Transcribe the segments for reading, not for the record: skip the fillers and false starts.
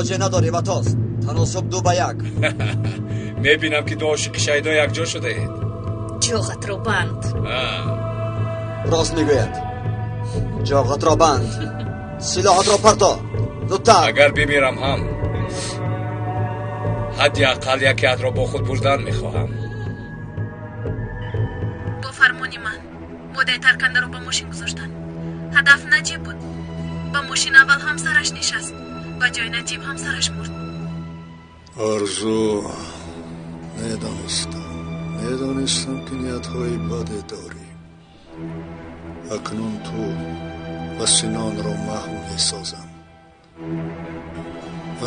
Илоҷе надорӣ, Ватос. Таносуб 2 ба 1. Мебинам, ки ду ошиқи шайдо якҷо шудаед. Ҷоғатро банд. Рост мегӯяд. Ҷоғатро банд. Силоҳатро парто. Зудтар. Агар бимирам ҳам ҳадди ақал якеатро бо худ бурдан мехоҳам. Бо фармони ман модаи таркандаро ба мошин гузоштанд. Ҳадаф Наҷиб буд. Ба мошин аввал ҳамсараш нишаст. Ба ҷои Наҷиб ҳамсараш мурд. Орзу, медонистам, медонистам, ки ниятҳои баде дорӣ. Акнун ту ва Синонро маҳв месозам.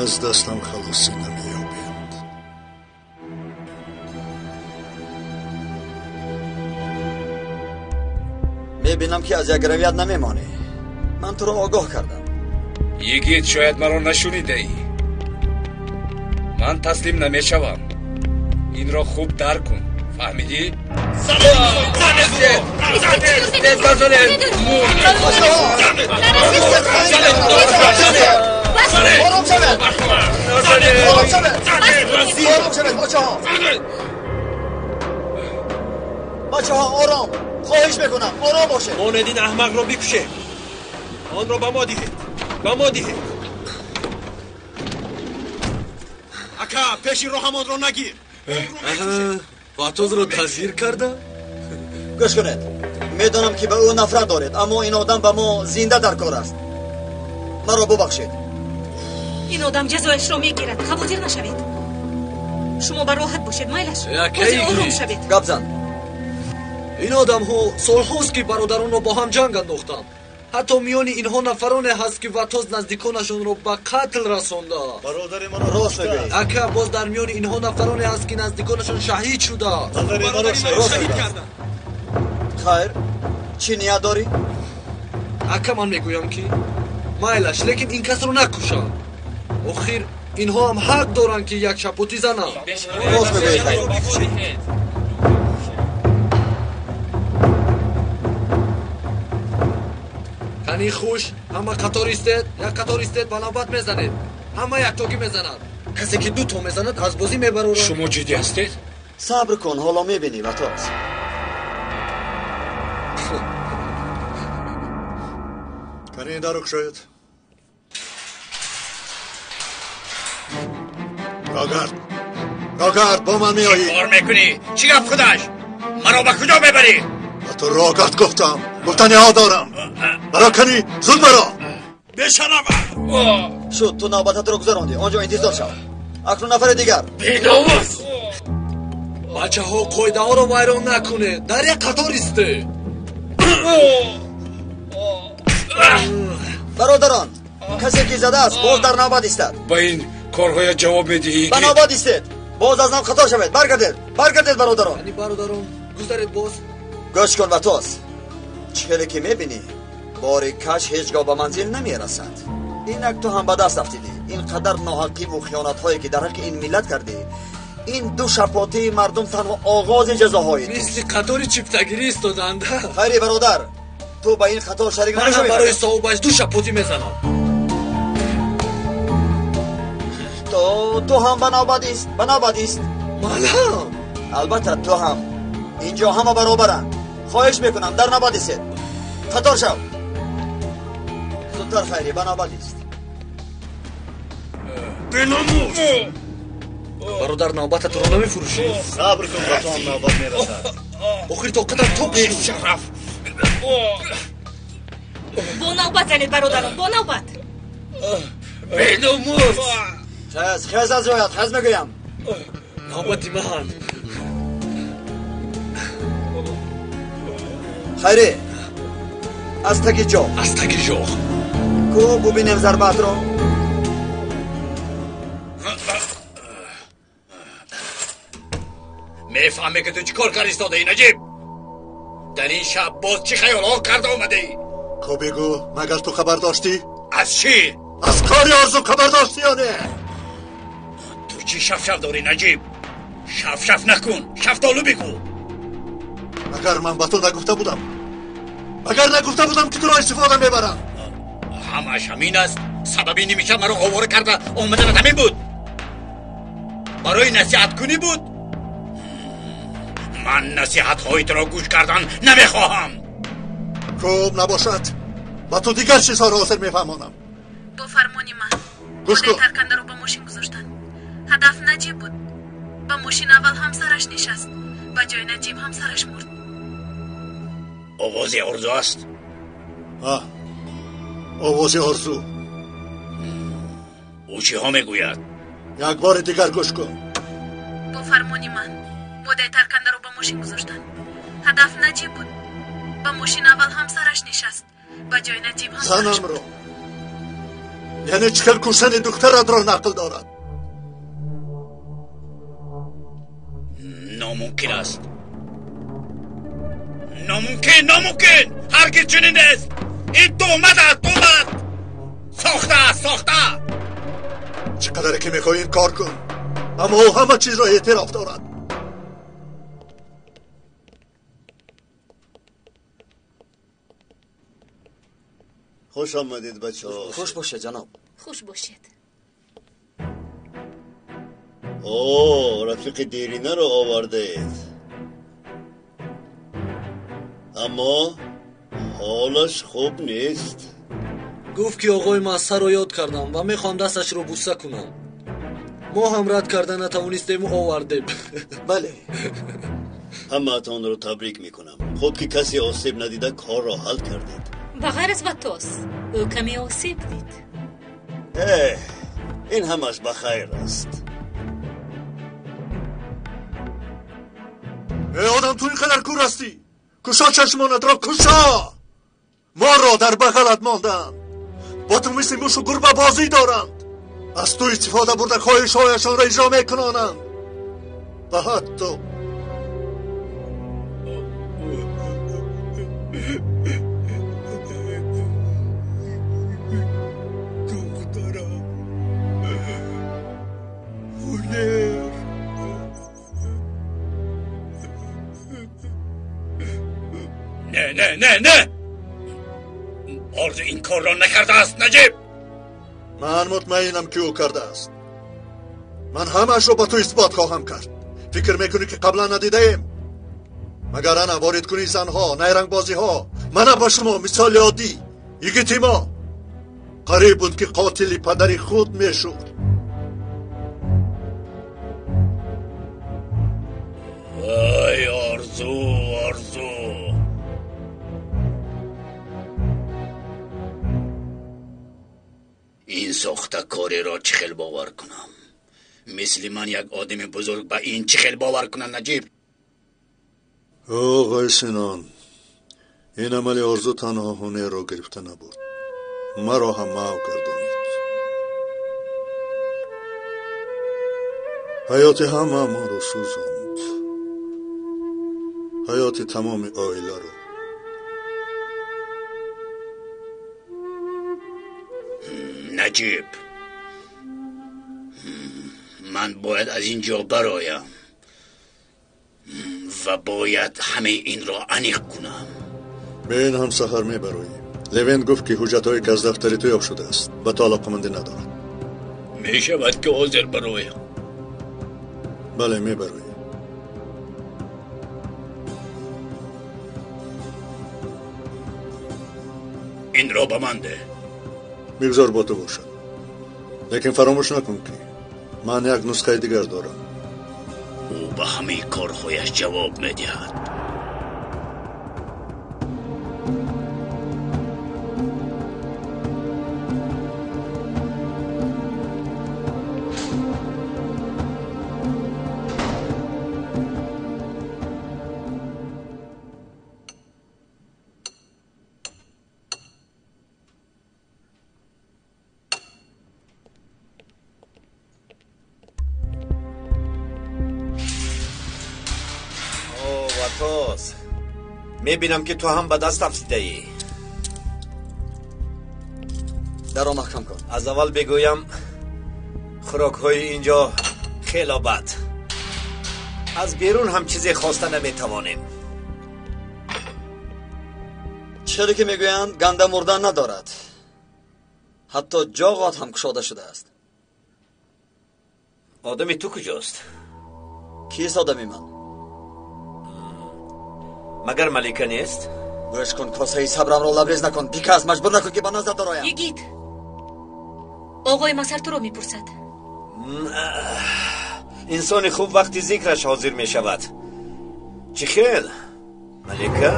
Аз дастам халосӣ намеёбед. Мебинам, ки аз як равият намемонӣ. Ман туро огоҳ кардам. Йигит, шояд маро нашунидаӣ. Ман таслим намешавам. Инро хуб дарк кун. Фаҳмидӣ? Ором шавед, ором шавед, ором шавед, бачаҳо, бачаҳо, ором, хоҳиш мекунам, ором бошед. Монед, ин аҳмақро бикушем. Онро ба мо диҳед, ба мо диҳед. Ака, пеши роҳамонро нагир. Ватозро тазйир карда? Гӯш кунед, медонам, ки ба ӯ нафрат доред, аммо ин одам ба мо зинда дар кор аст. Маро бубахшед. Ин одам ҷазояшро мегирад, хавотир нашавед. Шумо ба роҳат бошед, майлаш. Акаи. Ором шавед. Гап зан. Ин одамҳо солҳост, ки бародаронро бо ҳам ҷанг андохтанд. Ҳатто миёни инҳо нафароне ҳаст, ки Ватоз наздиконашонро ба қатл расондааст. Бародари маро Рост мегӯӣ. Ака, боз дар миёни инҳо нафароне ҳаст, ки наздиконашон шаҳид шудааст. Бародари маро Рост шаҳид мегӯяд. карданд. Хайр, чӣ ният дорӣ? Ака, ман мегӯям, ки майлаш, лекин ин касро накушанд. Охир инҳо ҳам ҳақ доранд, ки як шапотӣ зананд. Рост мегӯӣ, хайр. Кани хуш, ҳама қатор истед, як қатор истед, ба навбат мезанед. Ҳама яктогӣ мезанад. Касе ки ду то мезанад, аз бозӣ мебарорад. Шумо ҷиддӣ ҳастед? Сабр кун, ҳоло мебинӣ, Ватос. Кани дару кушоед. Рогард, Рогард, бо ман меоӣ. Кор мекунӣ? Чӣ гап худаш? Маро ба куҷо мебарӣ? Ба ту Рогард гуфтам, гуфтаниҳо дорам. Баро, кани, зуд баро. Бешарафа. Шуд, ту навбататро гузарондӣ, он ҷо интизор шав. Акнун нафари дигар. Беномус! Бачаҳо, қоидаҳоро вайрон накунед, дар як қатор истед. Бародарон, касе ки задааст, боз дар навбат истад. Ба ин корҳоя ҷавоб медиҳӣ? Ба навбат истед, боз аз нав қатор шавед. Баргардед, баргардед, бародарон. Яъни бародарон, гузаред боз. Гӯш кун, Ватос, чӣ хеле ки мебинӣ, бори кач ҳеҷ гоҳ ба манзил намерасад. Инак ту ҳам ба даст афтидӣ. Ин қадар ноҳаққиву хиёнатҳое, ки дар ҳаққи ин миллат кардӣ, ин ду шапотии мардум танҳо оғози ҷазоҳои туст. Мисли қатори чиптагирӣ истоданда. Хайри бародар, ту ба ин хато шарик Ман ҳам намешавӣ. барои соҳибаш ду шапотӣ мезанам. Ту ҳам ба навбат ист, ба навбат ист. Ман ҳам? Албатта, ту ҳам. Инҷо ҳама баробаранд. Хоҳиш мекунам, дар навбат истед. Қатор шав, зудтар. Хайрӣ, ба навбат ист. Беномус! Бародар, навбататро намефурӯшӣ? Сабр кун, ба ту ҳам навбат мерасад. Охир тоқатам тоқ шуд. Бешараф! Бо навбат занед, бародарон, бо навбат. Беномус! Хез, хез аз ҷоят, хез мегӯям. Навбати ман. Хайрӣ, аз таги ҷо. Аз таги ҷоғ. Ку, бубинем зарбаатро. Мефаҳме, ки ту чӣ кор кар истодаӣ, Наҷиб? Дар ин шаб боз чӣ хаёлҳо карда омадаӣ? Ку, бигӯ, магар ту хабар доштӣ? Аз чӣ? Аз кори Орзу хабар доштӣ ё не? Ту чӣ шафшаф дорӣ, Наҷиб? Шафшаф накун, шафтолу бигӯ. Магар ман ба ту нагуфта будам? Магар нагуфта будам, ки туро истифода мебарам? Ҳамаш ҳамин аст? Сабаби нимшаб маро овора карда омаданат ҳамин буд? Барои насиҳаткунӣ буд? Ман насиҳатҳои туро гӯш кардан намехоҳам. Хуб набошад, ба ту дигар чизҳоро ҳозир мефаҳмонам. Бо фармони ман гӯш кун. Таркандаро ба мошин гузоштанд. Ҳадаф Наҷиб буд. Ба мошин аввал ҳамсараш нишаст, ба ҷои Наҷиб ҳамсараш мурд. Овози Орзу аст? Овози Орзу. Ӯ чиҳо мегӯяд? Як бори дигар гӯш кун. Бо фармони ман модаи таркандаро ба мошин гузоштанд. Ҳадаф Наҷиб буд. Ба мошин аввал ҳамсараш нишаст, ба ҷои Наҷиб ҳамсараш занамро, яъне чӣ хел куштани духтаратро нақл дорад. Номумкин аст. Номумкин, номумкин! Ҳаргиз чунин нест. Ин туҳмат аст, туҳмат! Сохта аст, сохта! Чӣ қадаре ки мехоҳӣ ин кор кун, аммо ӯ ҳама чизро эътироф дорад. Хуш омадед, бачаҳо. Хуш бошед, ҷаноб. Хуш бошед. О, рафиқи деринаро овардаед. Аммо ҳолаш хуб нест. Гуфт ки оғои Массаро ёд кардам ва мехоҳам дасташро бӯса кунам. Мо ҳам рад карда натавонистему овардем. Бале. Ҳамаатонро табрик мекунам. Хуб ки касе осеб надида корро ҳал кардед. Ба ғайр аз Ватос, ӯ каме осеб дид. Ин ҳамаш ба хайр аст. Эй одам, ту ин қадар кур ҳастӣ? Кушо чашмонатро, кушо! Моро дар бағалат монданд. Бо ту мисли мушу гурба бозӣ доранд. Аз ту истифода бурда хоҳишҳояшонро иҷро мекунонанд. Ва ҳатто духтарам Ҳунер. Не, не, не, не! Орзу ин корро накардааст, Наҷиб. Ман мутмаинам ки ӯ кардааст. Ман ҳамаашро ба ту исбот хоҳам кард. Фикр мекунӣ ки қаблан надидаем? Магар ана воридкунии занҳо, найрангбозиҳо. Мана ба шумо мисоли оддӣ. Йигити мо қариб буд ки қотили падари худ мешуд. Ой, Орзу, Орзу. Ин сохтакориро чӣ хел бовар кунам? Мисли ман як одами бузург ба ин чӣ хел бовар кунам, Наҷиб? Оғои Синон, ин амали Орзу танҳо ҳунерро гирифта набуд, маро ҳам маҳв гардонид. Ҳаёти ҳамаамонро сӯзонд, ҳаёти тамоми оиларо. Наҷиб, ман бояд аз ин ҷо бароям ва бояд ҳамаи инро аниқ кунам. Ба ин ҳам сафар мебароӣ. Левент гуфт ки ҳуҷҷатҳое ки аз дафтари ту ёфт шудааст ба ту алоқамандӣ надорад. Мешавад ки ҳозир бароям? Бале, мебароӣ. Инро ба ман деҳ. Бигзор бо ту бошад, лекин фаромӯш накун ки ман як нусхаи дигар дорам. Ӯ ба ҳамаи корҳояш ҷавоб медиҳад. Мебинам ки ту ҳам ба даст афтидаӣ. Даро маҳкам кун. Аз аввал бигӯям, хӯрокҳои инҷо хело бад. Аз берун ҳам чизе хоста наметавонем. Чире ки мегӯянд, ганда мурдан надорад. Ҳатто ҷоғот ҳам кушода шудааст. Одами ту куҷост? Кист одами ман? Магар Малика нест? Гӯш кун, косаи сабрамро лабрез накун. Пикас, маҷбур накун ки ба назар дароям. Йигит, оғои Масар туро мепурсад. Инсони хуб вақти зикраш ҳозир мешавад. Чӣ хел, Малика?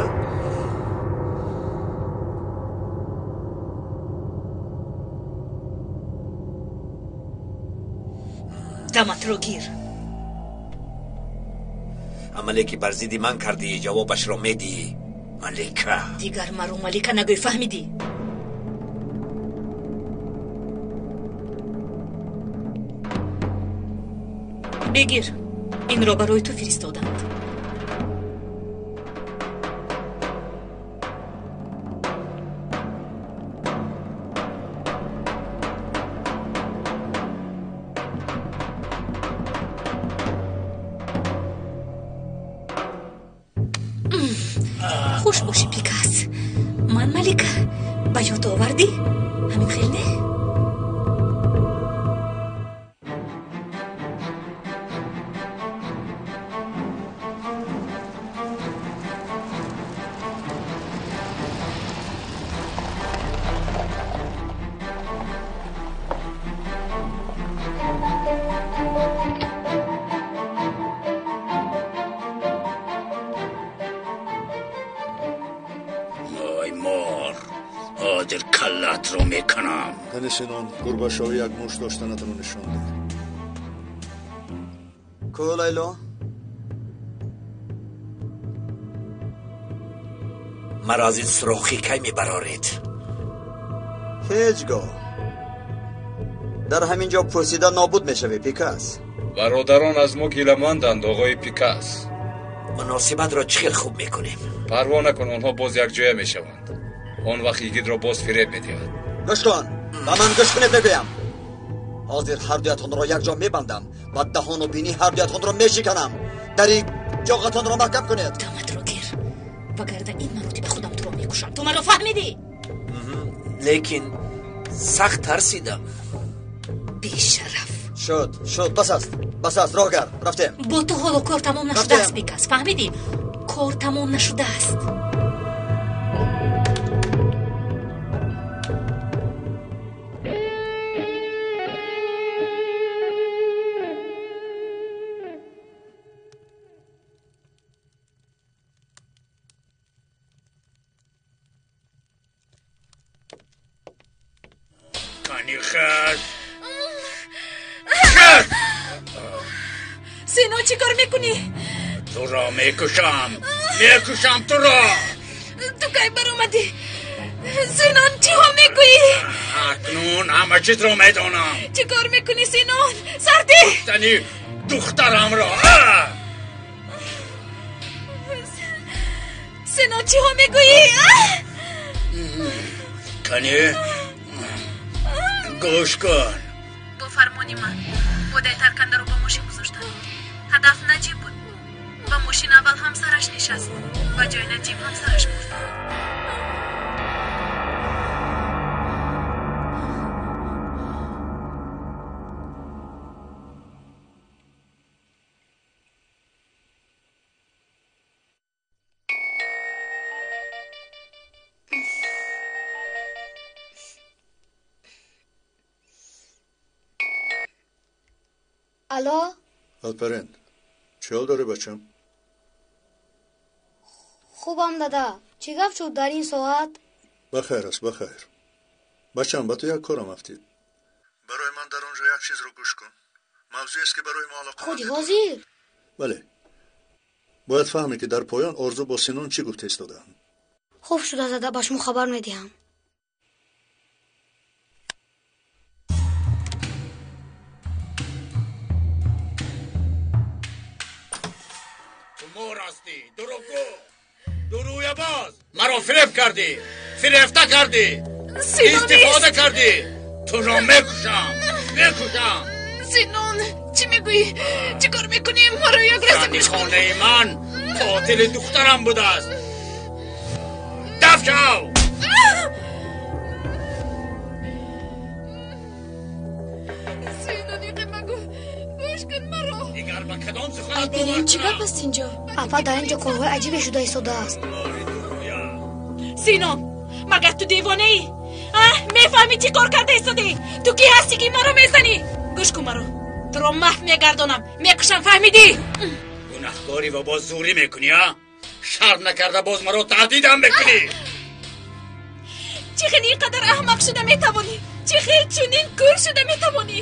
Даматро гир. Амале ки бар зидди ман кардӣ, ҷавобашро медиҳӣ, Малика. Дигар маро Малика нагӯй, фаҳмидӣ? Бигир, инро барои ту фиристоданд. Хуш бошӣ, Пикас. Ман Малика. Ба ёд овардӣ? Ҳамин хел не? Синон, гурбашови як муш доштанатро нишон дод. Ку, Лайло? Маро аз ин сурохӣ кай мебароред? Ҳеҷ гоҳ. Дар ҳамин ҷо пурсида нобуд мешавӣ, Пикас. Бародарон аз мо гиламанданд, оғои Пикас. Муносибатро чӣ хел хуб мекунем? Парво накун, онҳо боз якҷоя мешаванд. Он вақт йигитро боз фиреб медиҳад. Гӯш кун, ба ман гӯш кунед, мегӯям. Ҳозир ҳар дуятонро якҷо мебандам ва даҳону бинӣ ҳар дуятонро мешиканам. Дари ҷоғатонро маҳкам кунед. Даматро гир, вагарна ин маротиба худам туро мекушам. Ту маро фаҳмидӣ? Лекин сахт тарсидам. Бешараф. Шуд, шуд, бас аст, бас аст, роҳ гард, рафтем. Бо ту ҳоло кор тамом нашудааст, Пикас, фаҳмидӣ? Кор тамом нашудааст. Сино, чӣ кор мекунӣ? Туро мекушам, мекушам туро. Ту кай баромадӣ? Синон, чиҳо мегӯӣ? Акнун ҳама чизро медонам. Чӣ кор мекунӣ, Синон? Сардӣ! Куштани духтарамро. Синон, чиҳо мегӯӣ? Кани, гӯш кун. Бо фармони ман модаи таркандаро ба мошин гузоштанд. Ҳадаф Наҷиб буд. Ба мошин аввал ҳамсараш нишаст. Ба ҷои Наҷиб ҳамсараш мурд. Алло? Алперен, чӣ ҳол дорӣ, бачам? Хубам, дада. Чӣ гап шуд дар ин соат? Бахайр аст, бахайр. Бачам, ба ту як корам афтид. Барои ман дар он ҷо як чизро гӯш кун. Мавзӯест ки барои мо алоқаманд. Худи ҳозир? Бале. Бояд фаҳмӣ ки дар поён Орзу бо Синон чӣ гуфта истодаанд. Хуб шуда, дада, ба шумо хабар медиҳам. Мор ҳастӣ, дурӯғгӯ, дурӯябоз. Маро фиреб кардӣ, фирефта кардӣ, истифода кардӣ. Туро мекушам, мекушам. Синон, чӣ мегӯӣ? Чӣ кор мекунӣ? Маро як лаҳза гӯш кун. Хонаи ман қотили духтарам будааст. Даф шав! Ба кадом суханат бовар кунам? Чӣ гап аст инҷо? Апа, дар инҷо корҳои аҷибе шуда истодааст. Синон, магар ту девонаӣ? Мефаҳмӣ чӣ кор карда истодаӣ? Ту кӣ ҳастӣ ки маро мезанӣ? Гӯш кун маро, туро маҳв мегардонам, мекушам, фаҳмидӣ? Гунаҳкорӣ ва боз зӯрӣ мекунӣ, а? Шарм накарда боз маро таҳдидам мекунӣ. Чӣ хел ин қадар аҳмақ шуда метавонӣ? Чӣ хел чунин кӯр шуда метавонӣ?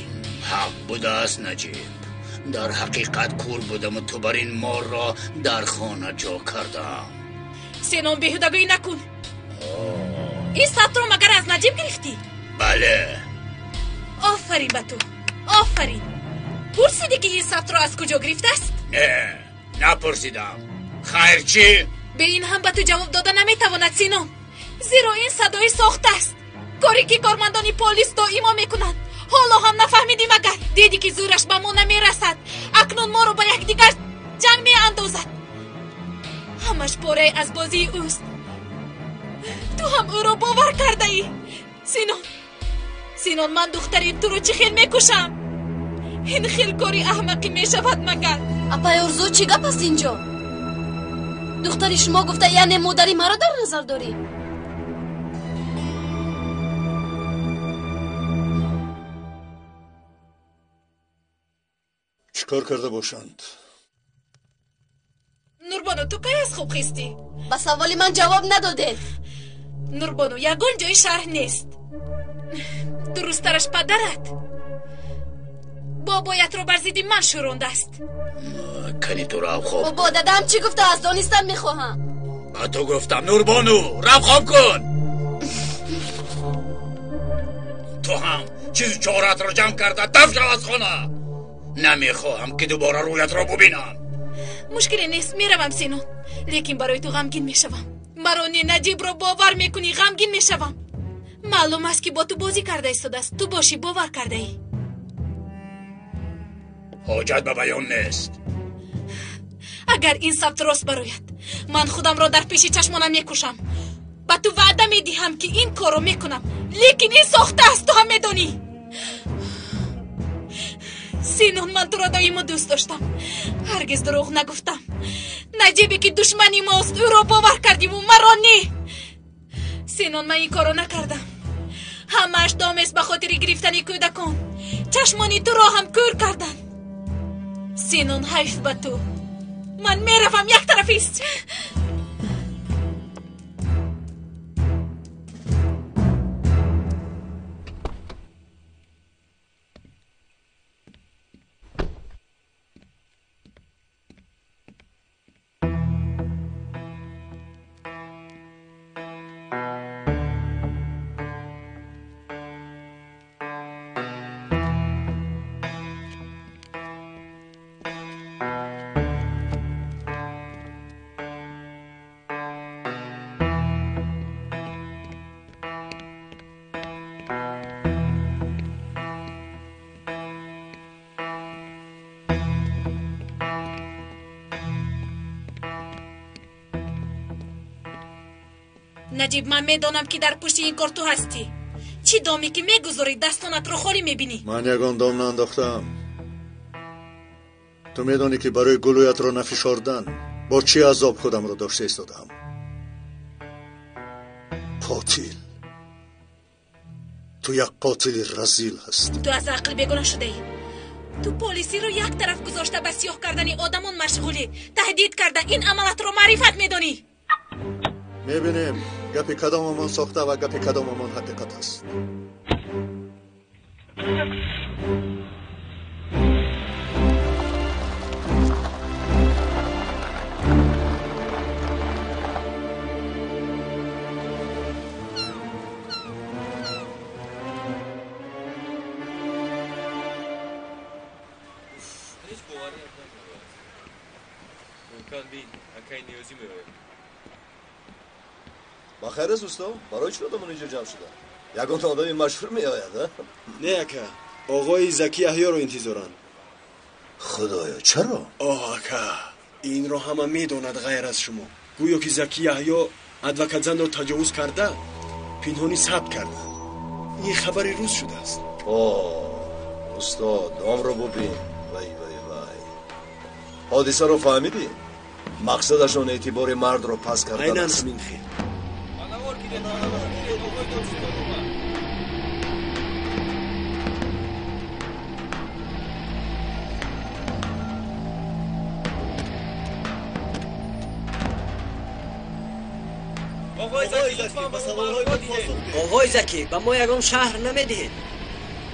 Ҳақ будааст, Наҷиб. Дар ҳақиқат кӯр будаму ту бар ин морро дар хона ҷо кардам. Сенон, беҳудагӯӣ накун. Ин сабтро магар аз Наҷиб гирифтӣ? Бале. Офарин ба ту, офарин. Пурсидӣ ки ин сабтро аз куҷо гирифтааст? Не, напурсидам. Хайр чӣ? Бе ин ҳам ба ту ҷавоб дода наметавонад, Синон, зеро ин садои сохтааст. Коре ки кормандони полис доимо мекунанд. Ҳоло ҳам нафаҳмидӣ магар? Дидӣ ки зӯраш ба мо намерасад. Акнун моро ба якдигар ҷанг меандозад. Ҳамаш порае аз бозии ӯст. Ту ҳам ӯро бовар кардаӣ. Синон, Синон, ман духтари туро чӣ хел мекушам? Ин хел кори аҳмақӣ мешавад магар? Апай Орзу, чӣ гап аст инҷо? Духтари шумо гуфта, яъне модари маро дар назар дорӣ? Чӣ кор карда бошанд? Нурбону, ту кай аз хоб хистӣ? Ба саволи ман ҷавоб надодед. Нурбону, ягон ҷои шарҳ нест. Дурусттараш падарат бобоятро бар зидди ман шӯрондааст. Кани ту рав хоб. Бобо, дадам чӣ гуфтааст? Донистан мехоҳам. Ба ту гуфтам, Нурбону, рав хоб кун. Ту ҳам чизу чоратро ҷамъ карда даф шав аз хона. Намехоҳам ки дубора рӯятро бубинам. Мушкиле нест, меравам, Синон, лекин барои ту ғамгин мешавам. Маро не, Наҷибро бовар мекунӣ, ғамгин мешавам. Маълум аст ки бо ту бозӣ карда истодааст. Ту бошӣ, бовар кардаӣ. Ҳоҷат ба баён нест. Агар ин сабт рост барояд, ман худамро дар пеши чашмонам мекушам. Ба ту ваъда медиҳам ки ин корро мекунам, лекин ин сохта аст, ту ҳам медонӣ. Синон, ман туро доимо дӯст доштам, ҳаргиз дурӯғ нагуфтам. Наҷибе ки душмани мост, ӯро бовар кардиву маро не. Синон, ман ин корро накардам. Ҳамааш домест ба хотири гирифтани кӯдакон. Чашмони туро ҳам кӯр карданд. Синон, ҳайф ба ту. Ман меравам, як тарафист. Наҷиб, ман медонам ки дар пушти ин кор ту ҳастӣ. Чӣ доме ки мегузорӣ, дастонатро холӣ мебинӣ. Ман ягон дом наандохтам. Ту медонӣ ки барои гулӯятро нафишордан бо чӣ азоб худамро дошта истодаам. Қотил, ту як қотили разил ҳастӣ. Ту аз ақл бегона шудаӣ. Ту полисиро як тараф гузошта ба сиёҳ кардани одамон машғулӣ. Таҳдид карда ин амалатро маърифат медонӣ. Мебинем гапи кадомамон сохта ва гапи кадомамон ҳақиқат аст. Бахайр аст, усто? Барои чӣ одамон инҷо ҷамъ шуда? Ягона одами машҳур меояд, а? Не, ака, оғои Заки Яҳёро интизоранд. Худоё, чаро? Оҳ, ака, инро ҳама медонад ғайр аз шумо. Гӯё ки Заки Яҳё адвокатзанро таҷовуз карда, пинҳонӣ сабт карданд. Ин хабари рӯз шудааст. Оҳ, устод, домро бубин. Вай, вай, вай. Ҳодисаро фаҳмидӣ? Мақсадашон эътибори мардро паст кардан Айнан аст. ҳамин хел. Оғои Закӣ, ба мо ягон шаҳр намедиҳед?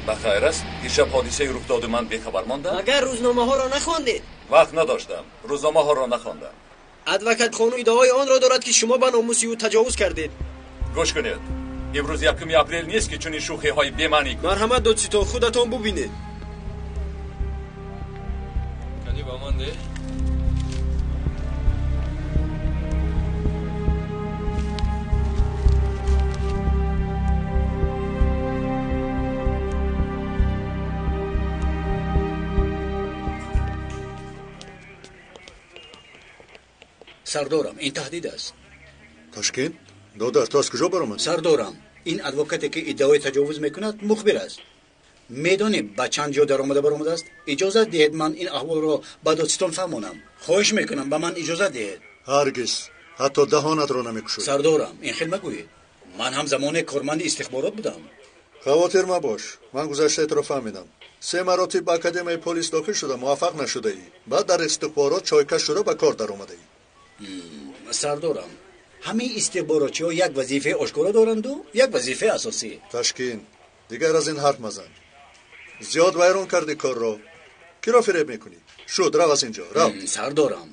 Ба хайр аст, дишаб ҳодисаи рух доду ман бехабар мондам. Магар рӯзномаҳоро нахондед? Вақт надоштам, рӯзномаҳоро нахондам. Адвокат хонум иддаои онро дорад, ки шумо ба номуси ӯ таҷовуз кардед. Гӯш кунед, имрӯз 1 апрел нест, ки чунин шӯхиҳои бемаънӣ. Марҳамат, додситон, худатон бубинед. Кани ба ман деҳ. Сардорам, ин таҳдид аст. Ташкент? Додар, ту аз куҷо баромадӣ? Сардорам, ин адвокате, ки иддаои таҷовуз мекунад, мухбир аст. Медонем, ба чанд ҷо даромада баромадааст. Иҷозат диҳед, ман ин аҳволро ба додситон фаҳмонам. Хоҳиш мекунам, ба ман иҷозат диҳед. Ҳаргиз ҳатто даҳонатро намекушоӣ. Сардорам, ин хел магӯед. Ман ҳам замоне корманди истихборот будам. Хавотир мабош, ман гузаштаатро фаҳмидам. 3 маротиб ба академияи полис дохил шуда муваффақ нашудаӣ, баъд дар истихборот чойкаш шуда ба кор даромадаӣ. Сардорам, ҳамаи истихборотчиҳо як вазифаи ошкоро доранду як вазифаи асосӣ. Ташкин, дигар аз ин ҳарф мазан. Зиёд вайрон кардӣ корро. Киро фиреб мекунӣ? Шуд, рав аз инҷо, рав. Сардорам,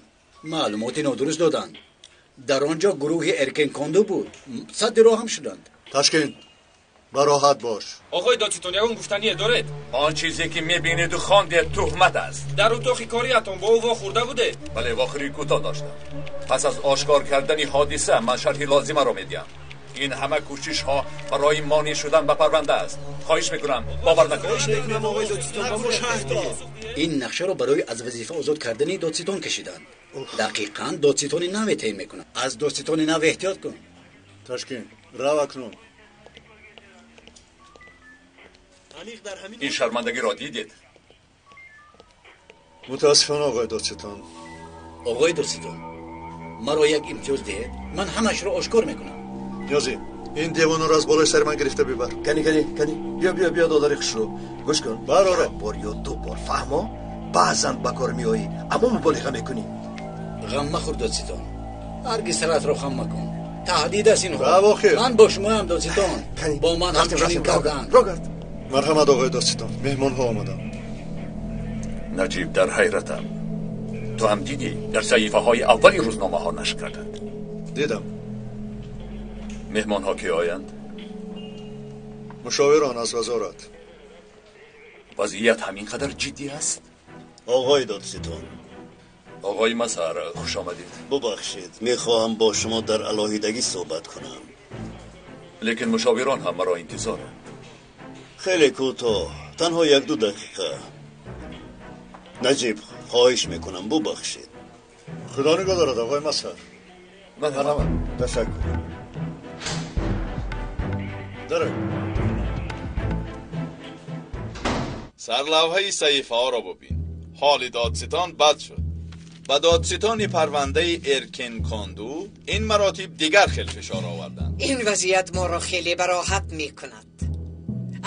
маълумоти нодуруст доданд. Дар он ҷо гурӯҳи Эркенконду буд. Садди роҳам шуданд. Ташкин, бароҳат бош. Оғои додситон, ягон гуфтание доред? Он чизе ки мебинеду хондед туҳмат аст. Дар утоқи кориятон бо ӯ вохӯрда будед? Бале, вохӯрии кӯтоҳ доштам. Пас аз ошкор кардани ҳодиса ман шарҳи лозимаро медиҳам. Ин ҳама кӯшишҳо барои монеъ шудан ба парванда аст. Хоҳиш мекунам, бовар накунед. Ин нақшаро барои аз вазифа озод кардани додситон кашиданд. Дақиқан додситони нав таъин мекунанд. Аз додситони нав эҳтиёт кун. Ташкин, рав акнун. Ин шармандагиро дидед? Мутаассифона, оғои додситон. Оғои додситон, маро як имтиёз диҳед, ман ҳамашро ошкор мекунам. Ниёзӣ, ин девонаро аз болои сари ман гирифта бибар. Кани, кани, кани, биё, биё, биё, додари хушрӯ. Гӯш кун. Бароро. Як бор ё ду бор фаҳмо, баъзан ба кор меоӣ, аммо муболиға мекунӣ. Ғам махӯр, додситон. Ҳаргиз саратро хам макун. Таҳдид аст инҳо. Рав охир. Ман бо шумоям, додситон. Бо ман ҳамчунин карданд. Рогард. Марҳамат, оғои додситон, меҳмонҳо омаданд. Наҷиб, дар ҳайратам. Ту ҳам дидӣ, дар саҳифаҳои аввали рӯзномаҳо нашр карданд. Дидам. Меҳмонҳо ки оянд? Мушовирон аз вазорат. Вазъият ҳамин қадар ҷиддӣ аст? Оғои додситон. Оғои Мазҳар, хуш омадед. Бубахшед, мехоҳам бо шумо дар алоҳидагӣ суҳбат кунам. Лекин мушовирон ҳам маро интизоранд. Хеле кӯтоҳ, танҳо 1-2 дақиқа. Наҷиб, хоҳиш мекунам, бубахшед. Худо нигоҳ дорад, оғои Мазҳар. Марҳамат. Ташаккур. Дарой. Сарлавҳаи саҳифаҳоро бубин. Ҳоли додситон бад шуд. Ба додситони парвандаи Эркенконду ин маротиб дигар хел фишор оварданд. Ин вазъият моро хеле бароҳат мекунад.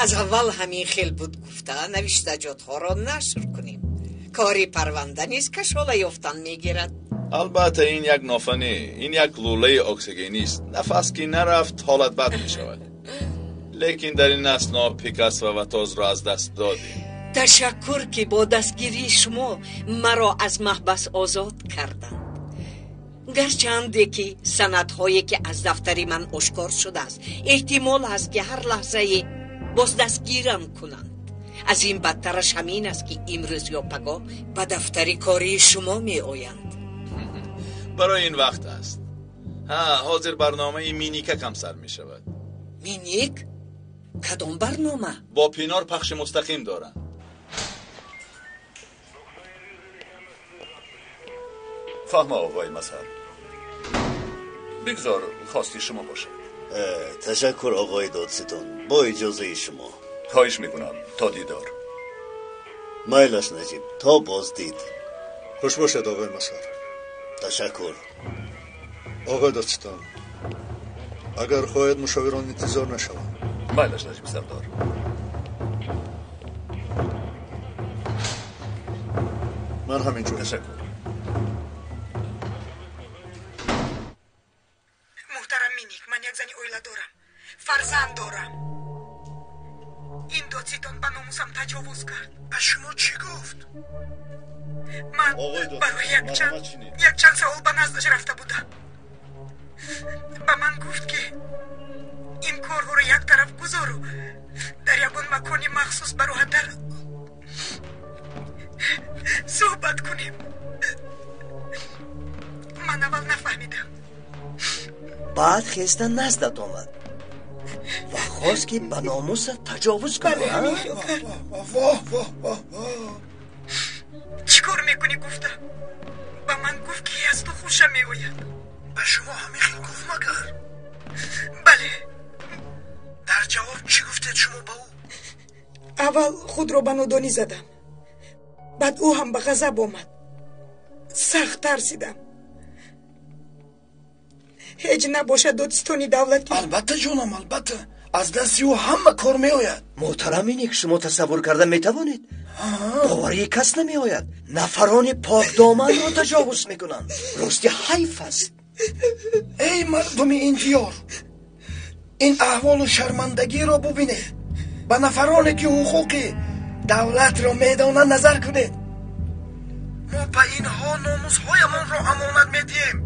Аз аввал ҳамин хел буд, гуфта навиштаҷотҳоро нашр кунем. Кори парванда низ кашола ёфтан мегирад. Албатта, ин як нофанӣ, ин як лӯлаи оксигенист. Нафас ки нарафт, ҳолат бад мешавад. Лекин дар ин асно Пикас ва Ватозро аз даст додем. Ташаккур, ки бо дастгирии шумо маро аз маҳбас озод карданд. Гарчанде ки санадҳое, ки аз дафтари ман ошкор шудааст, эҳтимол аст, ки ҳар лаҳзае боз дастгирам кунанд. Аз ин бадтараш ҳамин аст, ки имрӯз ё пагоҳ ба дафтари кории шумо меоянд. Барои ин вақт аст. Ҳа, ҳозир барномаи Миника кам сар мешавад. Миник? Кадом барнома? Бо Пинор пахши мустақим доранд. Фаҳма, оғои Мазҳар. Бигзор хости шумо бошад. Ташаккур, оғои додситон. Бо иҷозаи шумо. Хоҳиш мекунам, то дидор. Майлаш, Наҷиб, то боздид. Хуш бошед, оғои Масар. Ташаккур. Оғои додситон, агар хоҳед мушовирон интизор нашаванд. Майлаш, Наҷиб сардор. Ман ҳамин ҷо. Ташаккур. Муҳтарам Миник, ман як зани оила дорам, фарзанд дорам. Ин додситон ба номусам таҷовуз кард. Ба шумо чӣ гуфт? Ман барои якчанд савол ба наздаш рафта будам. Ба ман гуфт, ки ин корҳоро як тараф гузору дар ягон макони махсус бароҳаттар суҳбат кунем. Ман аввал нафаҳмидам. Баъд хеста наздат омад ва хост, ки ба номусат таҷовуз кунад. Чӣ кор мекунӣ гуфтам. Ба ман гуфт, ки аз ту хушам меояд. Ба шумо ҳамин хел гуфт магар? Бале. Дар ҷавоб чӣ гуфтед шумо ба ӯ? Аввал худро ба нодонӣ задам. Баъд ӯ ҳам ба ғазаб омад. Сахт тарсидам. Ҳеҷ набошад додситони давлатӣ. Албатта, ҷонам, албатта. Аз дасти ӯ ҳама кор меояд. Муҳтарам Миник, шумо тасаввур карда метавонед? Боварии кас намеояд. Нафарони покдоманро таҷовуз мекунанд. Рости ҳайф аст. Эй мардуми ин диёр, ин аҳволу шармандагиро бубинед. Ба нафароне ки ҳуқуқи давлатро медонанд назар кунед. Мо ба инҳо номусҳоямонро амонат медиҳем,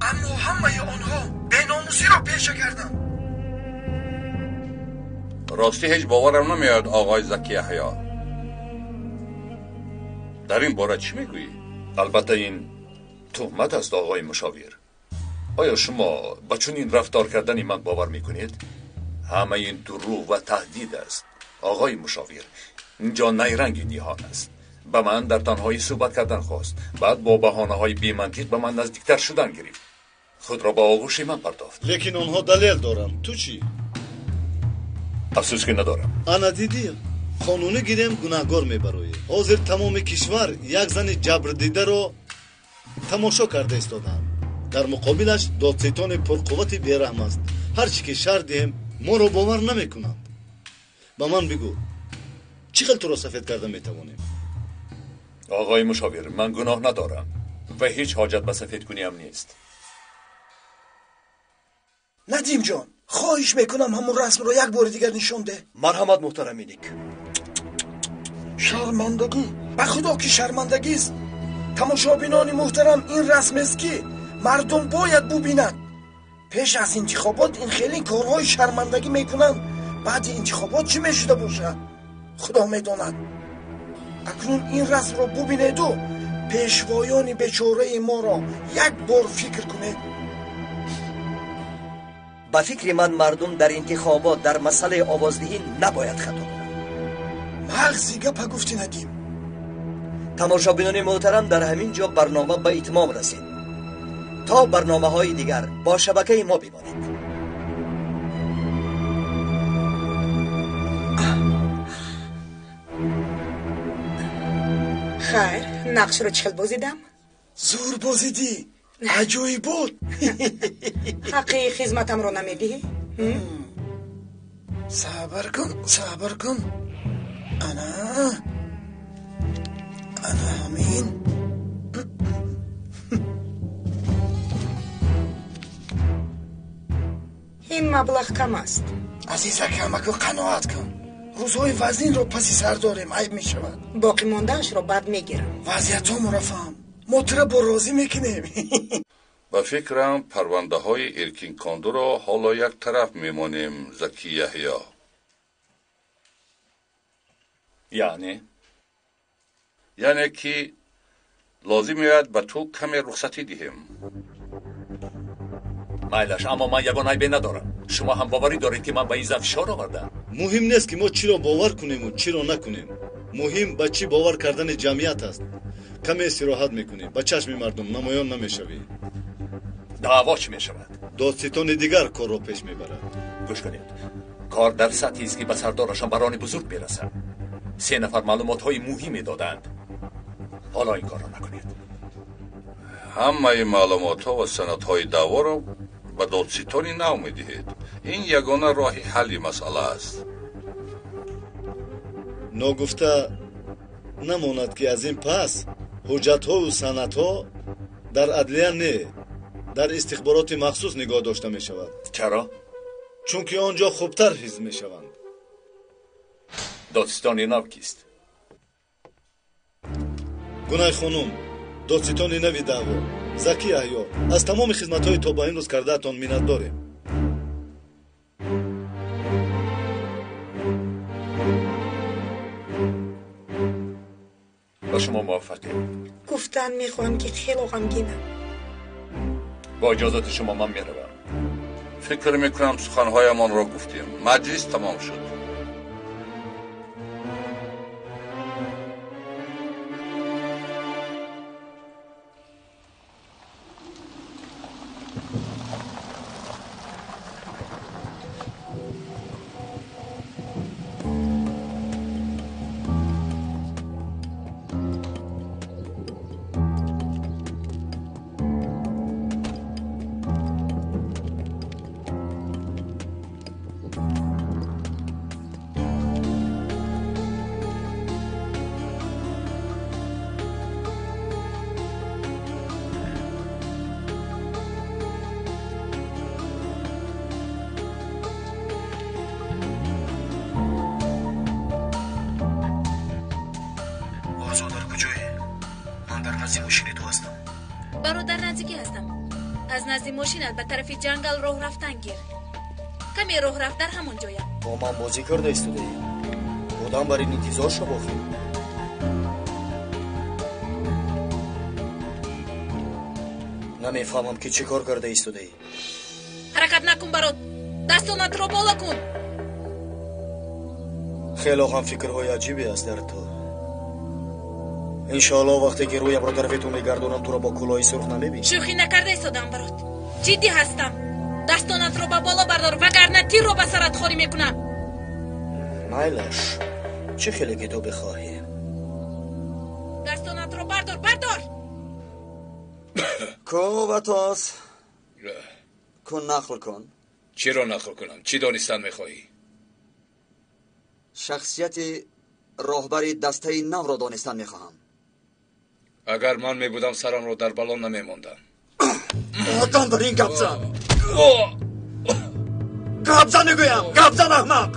аммо ҳамаи онҳо беномусиро пеша карданд. Рости ҳеҷ боварам намеояд, оғои Заки Яҳё. Дар ин бора чӣ мегӯӣ? Албатта, ин туҳмат аст, оғои мушовир. Оё шумо ба чунин рафтор кардани ман бовар мекунед? Ҳамаи ин дурӯғ ва таҳдид аст, оғои мушовир. Инҷо найранги ниҳон аст. Ба ман дар танҳоӣ суҳбат кардан хост. Баъд бо баҳонаҳои бемантиқ ба ман наздиктар шудан гирифт. Худро ба оғӯши ман партофт. Лекин онҳо далел доранд. Ту чӣ? Афсӯс, ки надорам. Ана дидӣ, қонунӣ гирем, гунаҳгор мебароӣ. Ҳозир тамоми кишвар як зани ҷабрдидаро тамошо карда истодаанд. Дар муқобилаш додситони пурқуввати бераҳм аст. Ҳар чӣ ки шарт диҳем, моро бовар намекунанд. Ба ман бигӯ, чӣ хел туро сафед карда метавонем? Оғои мушовир, ман гуноҳ надорам ва ҳеҷ ҳоҷат ба сафедкуниам нест. Надим ҷон, хоҳиш мекунам, ҳамон расмро як бори дигар нишон деҳ. Марҳамат, муҳтарам Миник. Шармандагӣ, ба худо ки шармандагист. Тамошобинони муҳтарам, ин расмест, ки мардум бояд бубинанд. Пеш аз интихобот ин хеле корҳои шармандагӣ мекунанд. Баъди интихобот чӣ мешуда бошад, худо медонад. Акнун ин расмро бубинеду пешвоёни бечораи моро як бор фикр кунед. Ба фикри ман, мардум дар интихобот дар масъалаи овоздиҳӣ набояд хато кунанд. Мағзи гапа гуфтӣ, Надим. Тамошобинони муҳтарам, дар ҳамин ҷо барнома ба итмом расид. То барномаҳои дигар бо шабакаи мо бимонед. Хайр, нақшро чӣ хел бозидам? Зур бозидӣ, аҷоиб буд. Ҳаққи хизматамро намедиҳӣ? Сабр кун, сабр кун. Ана, ана ҳамин. Ин маблағ кам аст. Азизакам, аку қаноат кун. Рӯзҳои вазнинро паси сар дорем, айб мешавад. Боқӣ мондаашро баъд мегирам. Вазъиятҳомонро фаҳм, мо тура бо розӣ мекунем. Ба фикрам, парвандаҳои Эркинкондуро ҳоло як тараф мемонем, Заки Яҳё. Яъне? Яъне ки лозим меояд ба ту каме рухсатӣ диҳем. Майлаш, аммо ман ягон айбе надорам. Шумо ҳам боварӣ доред, ки ман ба ин зан фишор овардам? Муҳим нест, ки мо чиро бовар кунему чиро накунем. Муҳим ба чӣ бовар кардани ҷамъият аст. Каме истироҳат мекунӣ, ба чашми мардум намоён намешавӣ. Даъво чӣ мешавад? Додситони дигар корро пеш мебарад. Гӯш кунед, кор дар сатҳест, ки ба сардорашон барони бузург мерасад. Се нафар маълумотҳои муҳиме доданд. Ҳоло ин корро накунед. Ҳамаи маълумотҳо ва санадҳои даъворо ба додситони нав медиҳед. Ин ягона роҳи ҳалли масъала аст. Ногуфта намонад, ки аз ин пас ҳуҷҷатҳову санадҳо дар адлия не, дар истихбороти махсус нигоҳ дошта мешавад. Чаро? Чунки он ҷо хубтар ҳифз мешаванд. Додситони нав кист? Гунай хонум, додситони нави даъво Заки Яҳё. Аз тамоми хизматҳои то ба имрӯз кардаатон миннатдорем. Ба шумо муваффақият. Гуфтан мехоҳам, ки хело ғамгинам. Бо иҷозати шумо ман меравам. Фикр мекунам, суханҳоямонро гуфтем. Маҷлис тамом шуд. Орзу, дар куҷое? Ман дар назди мошини ту ҳастам. Бародар, наздикӣ ҳастам. Аз назди мошинат ба тарафи ҷангал роҳ рафтан гир. Каме роҳ рафт, дар ҳамон ҷоям. Бо ман бозӣ карда истодаӣ? Одам бар ин интизор шав охир. Намефаҳмам, ки чӣ кор карда истодаӣ. Ҳаракат накун, барот, дастонатро боло кун. Хело ҳам фикрҳои аҷибе аст дар ту. Иншоалло, вақте ки рӯямро тарафи ту мегардонам, туро бо кӯлоҳи сурх намебинам. Шӯхӣ накарда истодам, барот, ҷиддӣ ҳастам. Дастонатро ба боло бардор, вагарна тирро ба сарат холӣ мекунам. Майлаш, чӣ хеле ки ту бихоҳӣ. Дастонатро бардор, бардор. Ку, Ватос, кун, нақл кун. Чиро нақл кунам? Чӣ донистан мехоҳӣ? Шахсияти роҳбари дастаи навро донистан мехоҳам. Агар ман мебудам, сарамро дар бало намемондам. Одам бар ин гап зан, гап зан, мегӯям, гап зан, аҳмақ.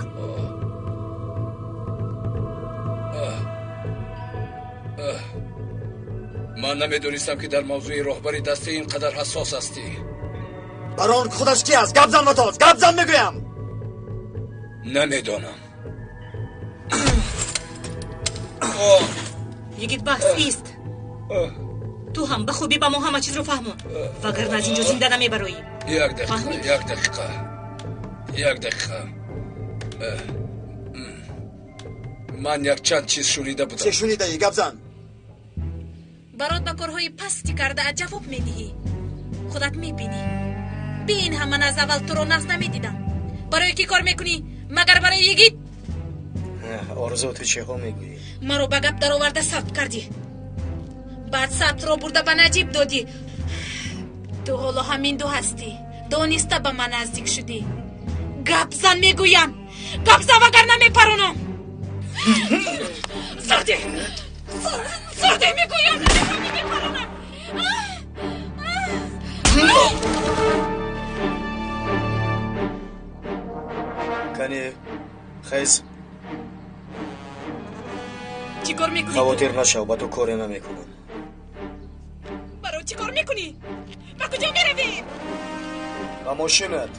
Ман намедонистам, ки дар мавзӯи роҳбари дастаи ин қадар ҳассос ҳастӣ. Барон худаш ки аст? Гап зан, Ватоз, гап зан, мегӯям. Намедонам. Йигит, бас, ист. Ту ҳам ба хубӣ ба мо ҳама чизро фаҳмон, вагарна аз инҷо зинда намебароӣ. Як дақиқа, як дақиқа, як дақиқа. Ман якчанд чиз шунида будам. Чӣ шунидаӣ? Гап зан. Барот, ба корҳои пастӣ кардаат ҷавоб медиҳӣ. Худат мебинӣ. Бин, ҳам ман аз аввал туро нағз намедидам. Барои кӣ кор мекунӣ? Магар барои йигит? Орзу, ту чиҳо мегӯӣ? Маро ба гап дароварда сабт кардӣ, баъд сабтро бурда ба Наҷиб додӣ. Ту ҳоло ҳамин ду ҳастӣ. Дониста ба ман наздик шудӣ. Гап зан, мегӯям, гап зан, вагарна мепаронам. Сарде, сарде, мегӯям, мепаронам. Кани, хез. Чӣ кор мекунӣ? Хавотир нашав, ба ту коре намекунам. Барои чӣ кор мекунӣ? Ба куҷо меравӣ? Ба мошинат.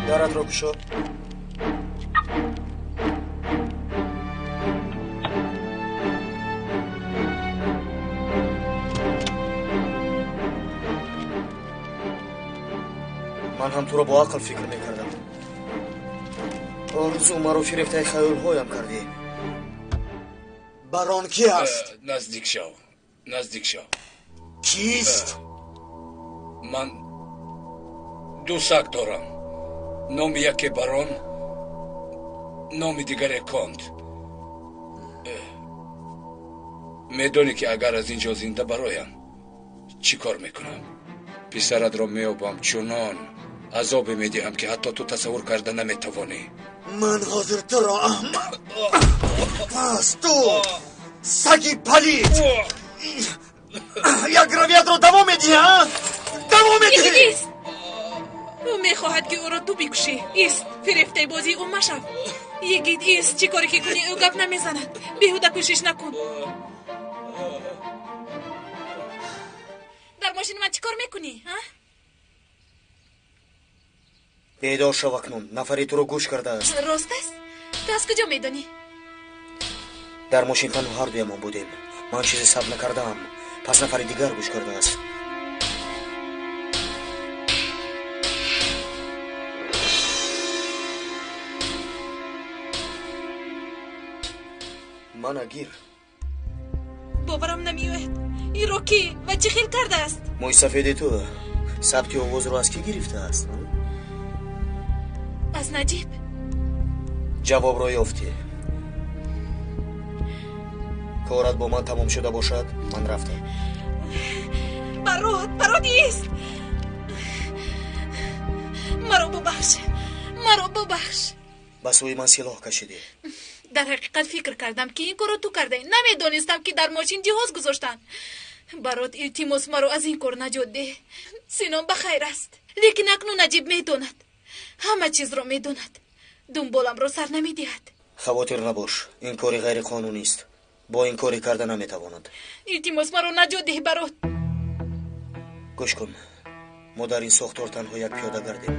Даратро кушо. Ман ҳам туро бо ақл фикр мекардам. Орзу, маро фирефтаи хаёлҳоям кардӣ. Барон ки аст? Наздик шав, наздик шав. Кист? Ман ду саг дорам. Номи яке Барон, номи дигаре Конд. Медонӣ, ки агар аз ин ҷо зинда бароям, Чӣ кор мекунам? Писаратро меёбам, чунон азобе медиҳам, ки ҳатто ту тасаввур карда наметавонӣ. Ман ҳозир туро аҳмақ. Пас ту саги палид як равиятро давом медиҳӣ, а? Давом медиҳӣ! Ист! Ӯ мехоҳад, ки ӯро ту бикушӣ. Ист, фирефтаи бозии ӯ машав. Йигит, ист, чӣ коре ки кунӣ, ӯ гап намезанад. Беҳуда кӯшиш накун. Дар мошини ман чӣ кор мекунӣ, а? Бедор шав акнун, нафаре туро гӯш кардааст. Рост аст? Ту аз куҷо медонӣ? Дар мошин танҳо ҳардуямон будем. Ман чизе сабт накардаам, пас нафари дигар гӯш кардааст. Мана гир. Боварам намеояд. Инро кӣ ва чӣ хел кардааст? Мӯйсафеди ту сабти овозро аз кӣ гирифтааст? Аз Наҷиб. Ҷавобро ёфтӣ. Корат бо ман тамом шуда бошад, ман рафтам. Барот, барот, ист! Маро бубахш, маро бубахш. Ба сӯи ман силоҳ кашидӣ. Дар ҳақиқат фикр кардам, ки ин корро ту кардаӣ. Намедонистам, ки дар мошин ҷиҳоз гузоштанд. Барот, илтимос, маро аз ин кор наҷот деҳ. Сином ба хайр аст, лекин акнун Наҷиб медонад, ҳама чизро медонад. Дунболамро сар намедиҳад. Хавотир набош, ин кори ғайриқонунист. Бо ин коре карда наметавонад. Илтимос, маро наҷот деҳ, барот. Гӯш кун, мо дар ин сохтор танҳо як пиёда гардем.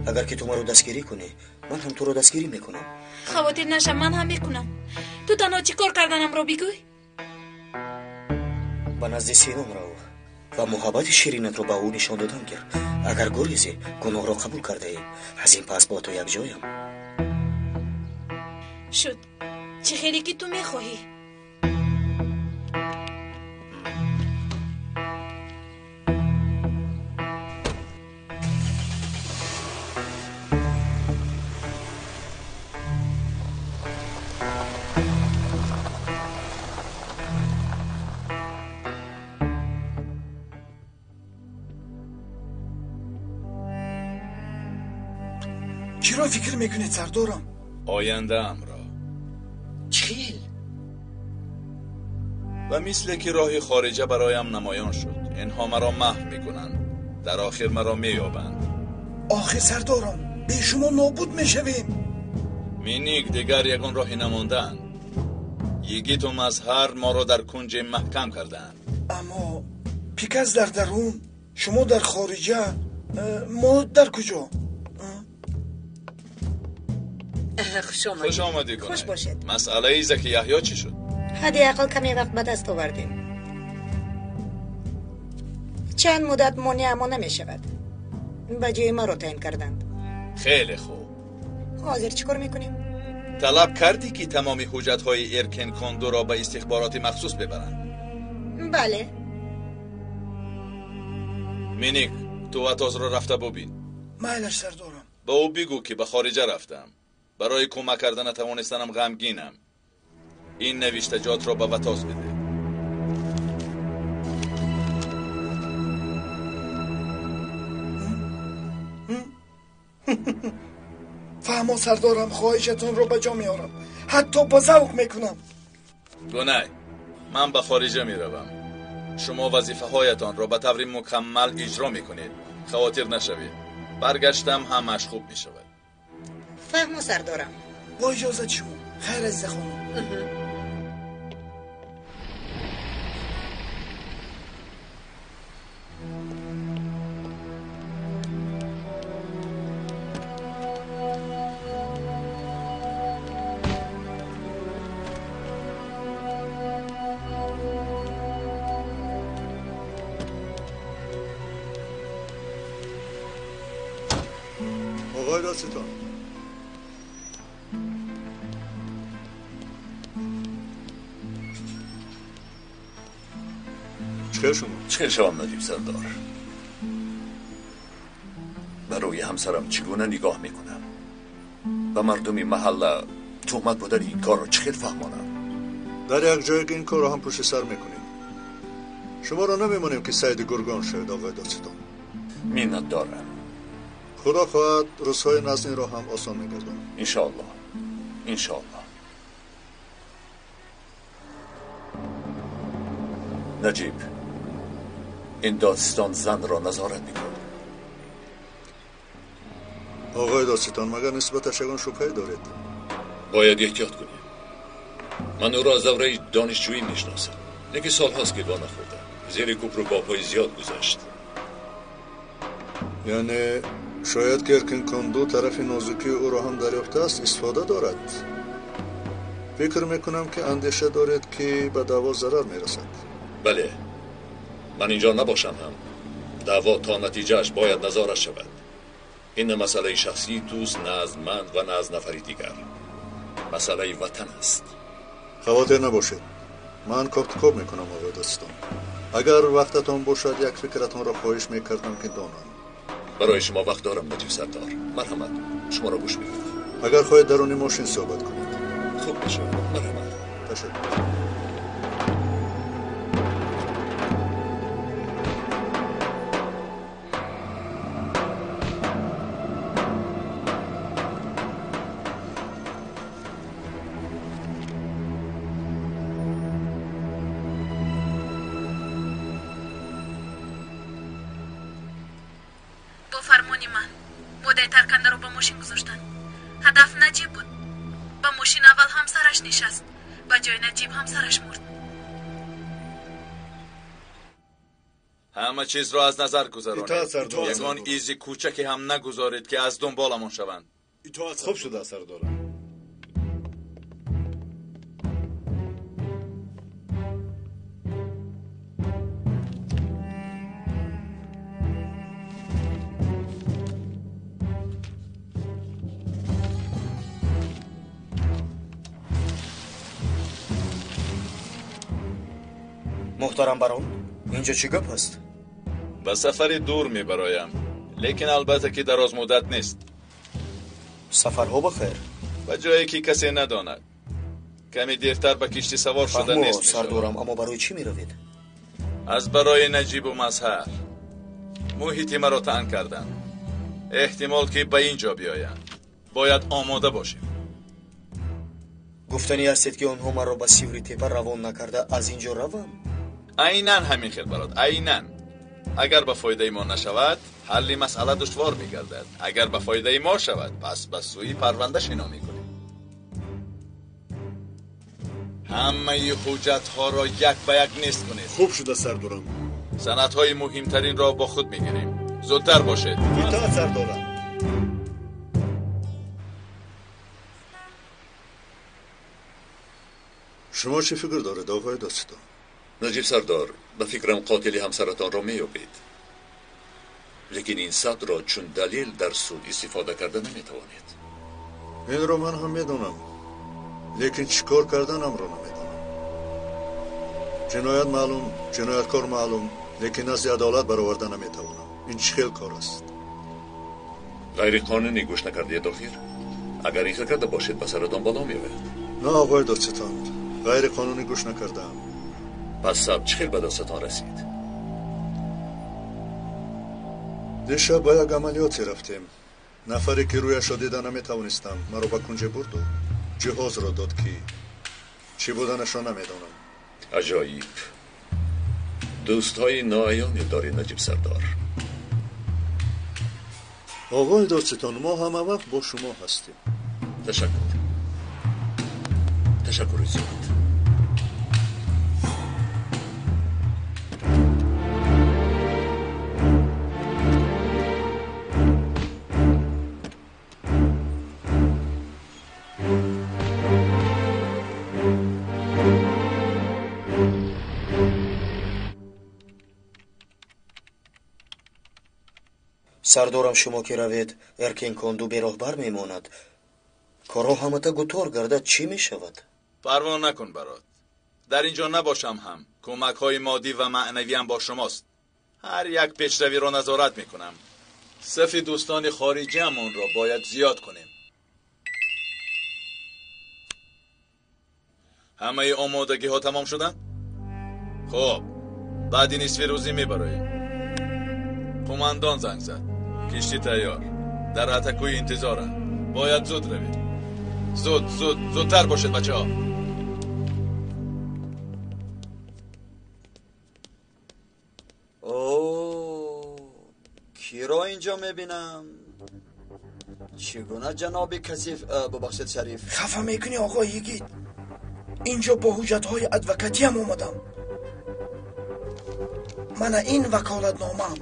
Агар ки ту маро дастгирӣ кунӣ, ман ҳам туро дастгирӣ мекунам. Хавотир наша, ман ҳам мекунам. Ту танҳо чӣ кор карданамро бигӯй. Ба назди Сином рав ва муҳаббати ширинатро ба ӯ нишон додан гир. Агар гурезӣ, гуноҳро қабул кардаӣ. Аз ин пас бо ту якҷоям. Шуд, чӣ хеле ки ту мехоҳӣ. Чиро фикр мекунед, сардорам? Ояндаамро. Чил? Ва мисле ки роҳи хориҷа бароям намоён шуд. Инҳо маро маҳв мекунанд, дар охир маро меёбанд. Охир сардорам, бе шумо нобуд мешавем. Миник, дигар ягон роҳе намондаанд. Йигиту Мазҳар моро дар кунҷе маҳкам кардаанд. Аммо Пикас дар дарун, шумо дар хориҷа, мо дар куҷо? Хуш омадӣ. Хуш бошед. Масъалаи Заки Яҳё чӣ шуд? Ҳадди ақал каме вақт ба даст овардем. Чанд муддат монеамо намешавад. Ба ҷои маро таъин карданд. Хеле хуб. Ҳозир чӣ кор мекунем? Талаб кардӣ, ки тамоми ҳуҷҷатҳои Эркен Кондуро ба истихбороти махсус бибаранд? Бале. Миник, ту Ватозро рафта бубин. Майлаш, сардорам. Ба ӯ бигӯ, ки ба хориҷа рафтам. Барои кӯмак карда натавонистанам ғамгинам. Ин навиштаҷотро ба Ватоз биде. Фаҳмо, сардорам, хоҳишатонро ба ҷо меорам. Ҳатто ба завқ мекунам. Гунай, ман ба хориҷа меравам. Шумо вазифаҳоятонро ба таври мукаммал иҷро мекунед. Хавотир нашавед. Баргаштам, ҳамааш хуб мешавад. Фаҳмо, сардорам. Бо иҷозати шумо. Хайр, азиза хонум. Оқои додситон, чӣ шумо? Чӣ шавам, Наҷиб сардор? Барои ҳамсарам чӣ гуна нигоҳ мекунам? Ба мардуми маҳалла туҳмат будани ин корро чӣ хел фаҳмонам? Дар як ҷое ки ин корро ҳам пушти сар мекунем. Шуморо намемонем ки сайди гургон шавед, оғои додситон. Миннатдорам. Худо хоҳад рӯзҳои наздинро ҳам осон мегардонад. Иншоаллоҳ, иншоаллоҳ. Наҷиб, ин додситон занро назорат мекун. Оғои додситон, магар нисбаташ ягон шубҳае доред? Бояд эҳтиёт кунем. Ман ӯро аз давраи донишҷӯӣ мешиносам, лекин солҳост ки во нахӯрдам. Зери кӯпру бобҳои зиёд гузашт. Яъне шояд ки Эркинконду тарафи нозукии ӯро ҳам дарёфтааст, истифода дорад. Фикр мекунам ки андеша доред ки ба даъво зарар мерасад. Бале, ман инҷо набошам ҳам даъво то натиҷааш бояд назорат шавад. Ин на масъалаи шахсии туст, на аз ман ва на аз нафари дигар. Масъалаи ватан аст. Хавотир набошед, ман кофтукоб мекунам, оғои додситон. Агар вақтатон бошад, як фикратонро хоҳиш мекардам ки донам. Барои шумо вақт дорам, Наҷиб сардор. Марҳамат, шуморо гӯш мекунам. Агар хоҳед даруни мошин суҳбат кунед. Хуб мешавад, марҳамат. Ташаккур. Бо фармони ман модаи таркандаро ба мошин гузоштанд. Ҳадаф Наҷиб буд. Ба мошин аввал ҳамсараш нишаст, ба ҷои Наҷиб ҳамсараш мурд. Ҳама чизро аз назар гузаронед. Ягон изи кӯчаке ҳам нагузоред ки аз дунболамон шаванд. Хуб шуда, сардорам. Муҳтарам барон, инҷо чӣ гап аст? Ба сафари дур мебароям, лекин албатта ки дарозмуддат нест. Сафарҳо ба хайр? Ба ҷое ки касе надонад. Каме дертар ба киштӣ савор шуда нест мешавад. Сардорам, аммо барои чӣ меравед? Аз барои Наҷибу Мазҳар. Муҳити маро танг карданд. Эҳтимол ки ба ин ҷо биёянд. Бояд омода бошем. Гуфтанӣ ҳастед ки онҳо маро ба Сиври тепа равон накарда аз ин ҷо равам? Айнан ҳамин хел, барод, айнан. Агар ба фоидаи мо нашавад, ҳалли масъала душвор мегардад. Агар ба фоидаи мо шавад, пас ба сӯи парванда шино мекунем. Ҳамаи ҳуҷҷатҳоро як ба як нест кунед. Хуб шуда, сардорам. Санадҳои муҳимтаринро бо худ мегирем. Зудтар бошед. Итоат, сардорам. Шумо чӣ фикр доред, оғои додситон? Наҷиб сардор, ба фикрам қотили ҳамсаратонро меёбед. Лекин ин садро чун далел дар суд истифода карда наметавонед. Инро ман ҳам медонам, лекин чӣ кор карданамро намедонам. Ҷиноят маълум, ҷинояткор маълум, лекин назди адолат бароварда наметавонам. Ин чӣ хел кор аст? Ғайриқонунӣ гӯш накардед охир? Агар ин хел карда бошед, ба саратон бало меояд. На, оғои додситон, ғайриқонунӣ гӯш накардаам. Пас саб чӣ хел ба дастатон расид? Дишаб ба як амалиёте рафтем. Нафаре ки рӯяшро дида наметавонистам, маро ба кунҷе бурду ҷиҳозро дод ки чӣ буданашро намедонам. Аҷоиб. Дӯстҳои ноаёне дорӣ, Наҷиб сардор. Оғои додситон, мо ҳама вақт бо шумо ҳастем. Ташаккур. Ташаккури зиёд. Сардорам, шумо ки равед, Эркинконду бероҳбар мемонад. Корҳо ҳамата гутор гардад, чӣ мешавад? Парво накун, барод. Дар ин ҷо набошам ҳам кӯмакҳои моддӣ ва маънавиам бо шумост. Ҳар як пешравиро назорат мекунам. Сафи дӯстони хориҷиамонро бояд зиёд кунем. Ҳамаи омодагиҳо тамом шуданд? Хуб, Баъди нисфи рӯзӣ мебароем. Қумандон занг зад. Киштӣ тайёр. Дар Атакӯй интизоранд. Бояд зуд равед. Зуд, зуд, зудтар бошед, бачаҳо. Киро инҷо мебинам? Чӣ гуна ҷаноби касиф, бубахшед, шариф? Хафа мекунӣ, оғои йигит. Инҷо бо ҳуҷҷатҳои адвокатиям омадам. Мана ин ваколатномаам.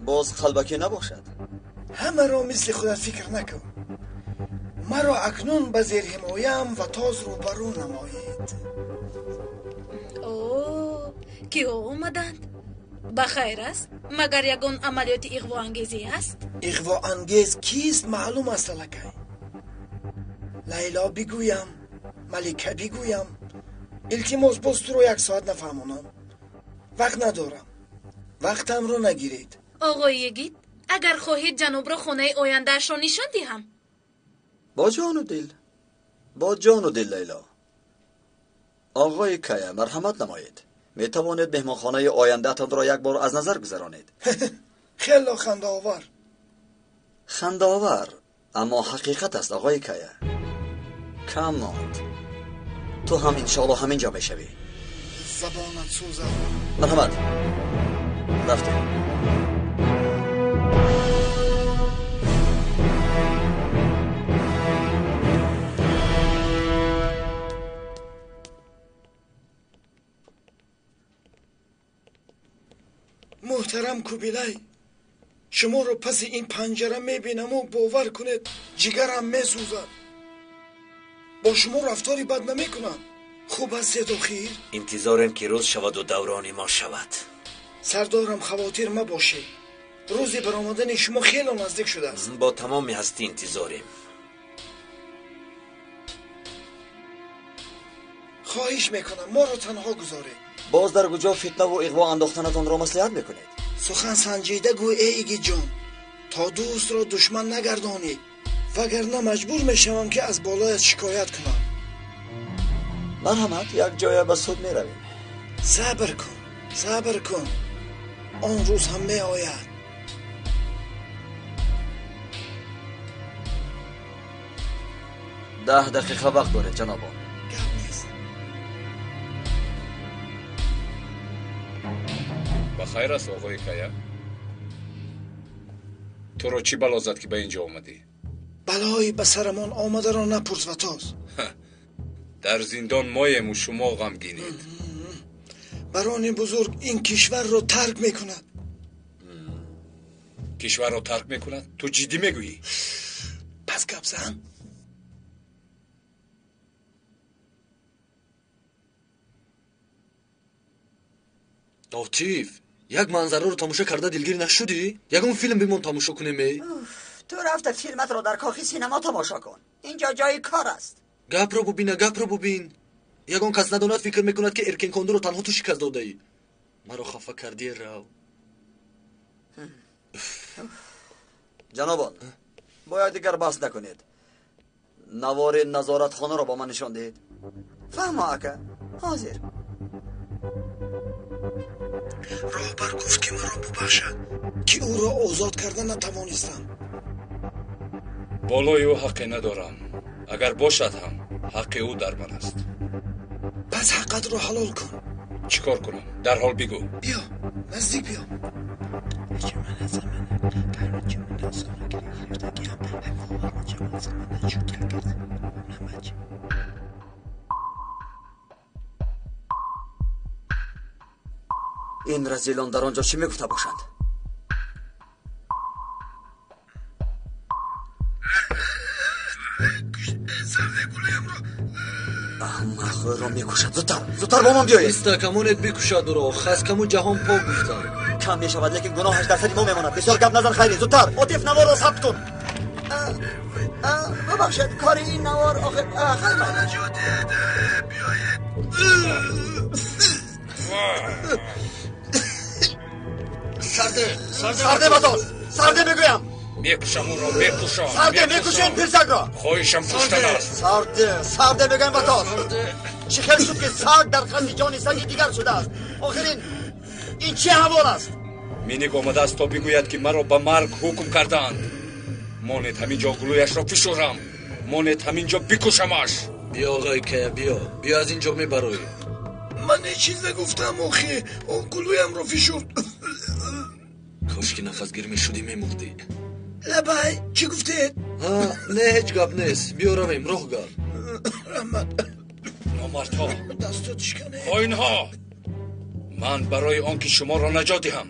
Боз қалбакӣ набошад? Ҳамаро мисли худат фикр накун. Маро акнун ба зерҳимояам ва тоз рӯбарӯ намоед. О, киҳо омаданд? Ба хайр аст? Магар ягон амалиёти иғвоангезӣ ҳаст? Иғвоангез кист маълум аст аллакай. Лайло бигӯям, Малика бигӯям. Илтимос, боз туро як соат нафаҳмонам. Вақт надорам. Вақтамро нагиред. Оғои йигит, агар хоҳед ҷанобро хонаи ояндаашро нишон диҳам. Бо ҷону дил, бо ҷону дил, Лайло. Оғои Кая, марҳамат намоед. Метавонед меҳмонхонаи ояндаатонро як бор аз назар гузаронед. Хело хандаовар. Хандаовар, аммо ҳақиқат аст, оғои Кая. Кам монд. Ту ҳам иншоалло ҳамин ҷо мешавӣ. Забонат сӯзад. Марҳамат. Рафтем. Муҳтарам Кубилай, шуморо паси ин панҷара мебинаму бовар кунед, ҷигарам месӯзад. Бо шумо рафтори бад намекунам. Хуб ҳастед охир? Интизорем, ки рӯз шаваду даврони мо шавад. Сардорам, хавотир мабошед. Рӯзи баромадани шумо хело наздик шудааст. Бо тамоми ҳастӣ интизорем. Хоҳиш мекунам, моро танҳо гузоред. Боз дар куҷо фитнаву иғво андохтанатонро маслиҳат мекунед? Сухан санҷида гӯ, эй игитҷон, то дӯстро душман нагардонӣ, вагарна маҷбур мешавам, ки аз болоят шикоят кунам. Марҳамат, як ҷоя ба суд меравем. Сабр кун, сабр кун, он рӯз ҳам меояд. 10 дақиқа вақт доред, ҷанобон. Гап нест. Ба хайр аст, оғои Кая? Туро чӣ бало зад, ки ба ин ҷо омадӣ? Балои ба сарамон омадаро напурс, Ватоз. Дар зиндон моему, шумо ғамгинед. Барони бузург ин кишварро тарк мекунад. Кишварро тарк мекунад? Ту ҷиддӣ мегӯӣ? Пас гап зан. Товтиф, як манзараро тамошо карда дилгир нашудӣ? Ягон филм бимон тамошо кунем, эй? Ту рафта филматро дар кохи синема тамошо кун. Инҷо ҷои кор аст. Гапро бубина, гапро бубин. Ягон кас надонад, фикр мекунад, ки Эркенкондуро танҳо ту шикаст додаӣ. Маро хафа кардӣ, рав. Ҷанобон, бояд дигар баҳс накунед. Навори назоратхонаро ба ман нишон диҳед. Фаҳмо, ака, ҳозир. Роҳбар гуфт, ки маро бубахшад, ки ӯро озод карда натавонистам. Болои ӯ ҳаққе надорам. Агар бошад ҳам, ҳаққи ӯ дар ман аст. Пас ҳаққатро ҳалол кун. Чӣ кор кунам? Дарҳол бигӯ. Биё, наздик биё. Ин разилон дар он ҷо чӣ мегуфта бошанд? Аҳмақро мекушад. Зудтар, зудтар бо ман биёед. Иста, камонет бикушад ӯро. Хаскаму ҷаҳон пок гуфтанд. Кам мешавад, лекин гуноҳаш дар сари мо мемонад. Бисёр гап назан, Хайри, зудтар. Отиф, наворро сабт кун. Бубахшед, кори ин навор охир хайр. Сарде, сарде, Батоз, сарде мегӯям. Мекушам ӯро, мекушам. Сарде, мекушем пирсагро. Хоҳишам куштан аст. Сарде, сарде мегӯям ба тоз. Чӣ хел шуд, ки саг дар қасди ҷони саги дигар шудааст? Охир ин чӣ аҳвол аст? Миник омадааст то бигӯяд, ки маро ба марг ҳукм кардаанд. Монед ҳамин ҷо гулӯяшро фишурам. Монед ҳамин ҷо бикушамаш. Биё, оғои Кая, биё. Биё, аз ин ҷо мебароӣ. Ман ҳеҷ чиз нагуфтам, охи. Он гулӯямро фишурд. Кош ки нафасгир мешудӣ, мемурдӣ. Лабай, чӣ гуфтед? Не, ҳеҷ гап нест. Биё равем, роҳ гар. Раҳмат. Номардҳо, дастот шикане. Хоинҳо, ман барои он ки шуморо наҷот диҳам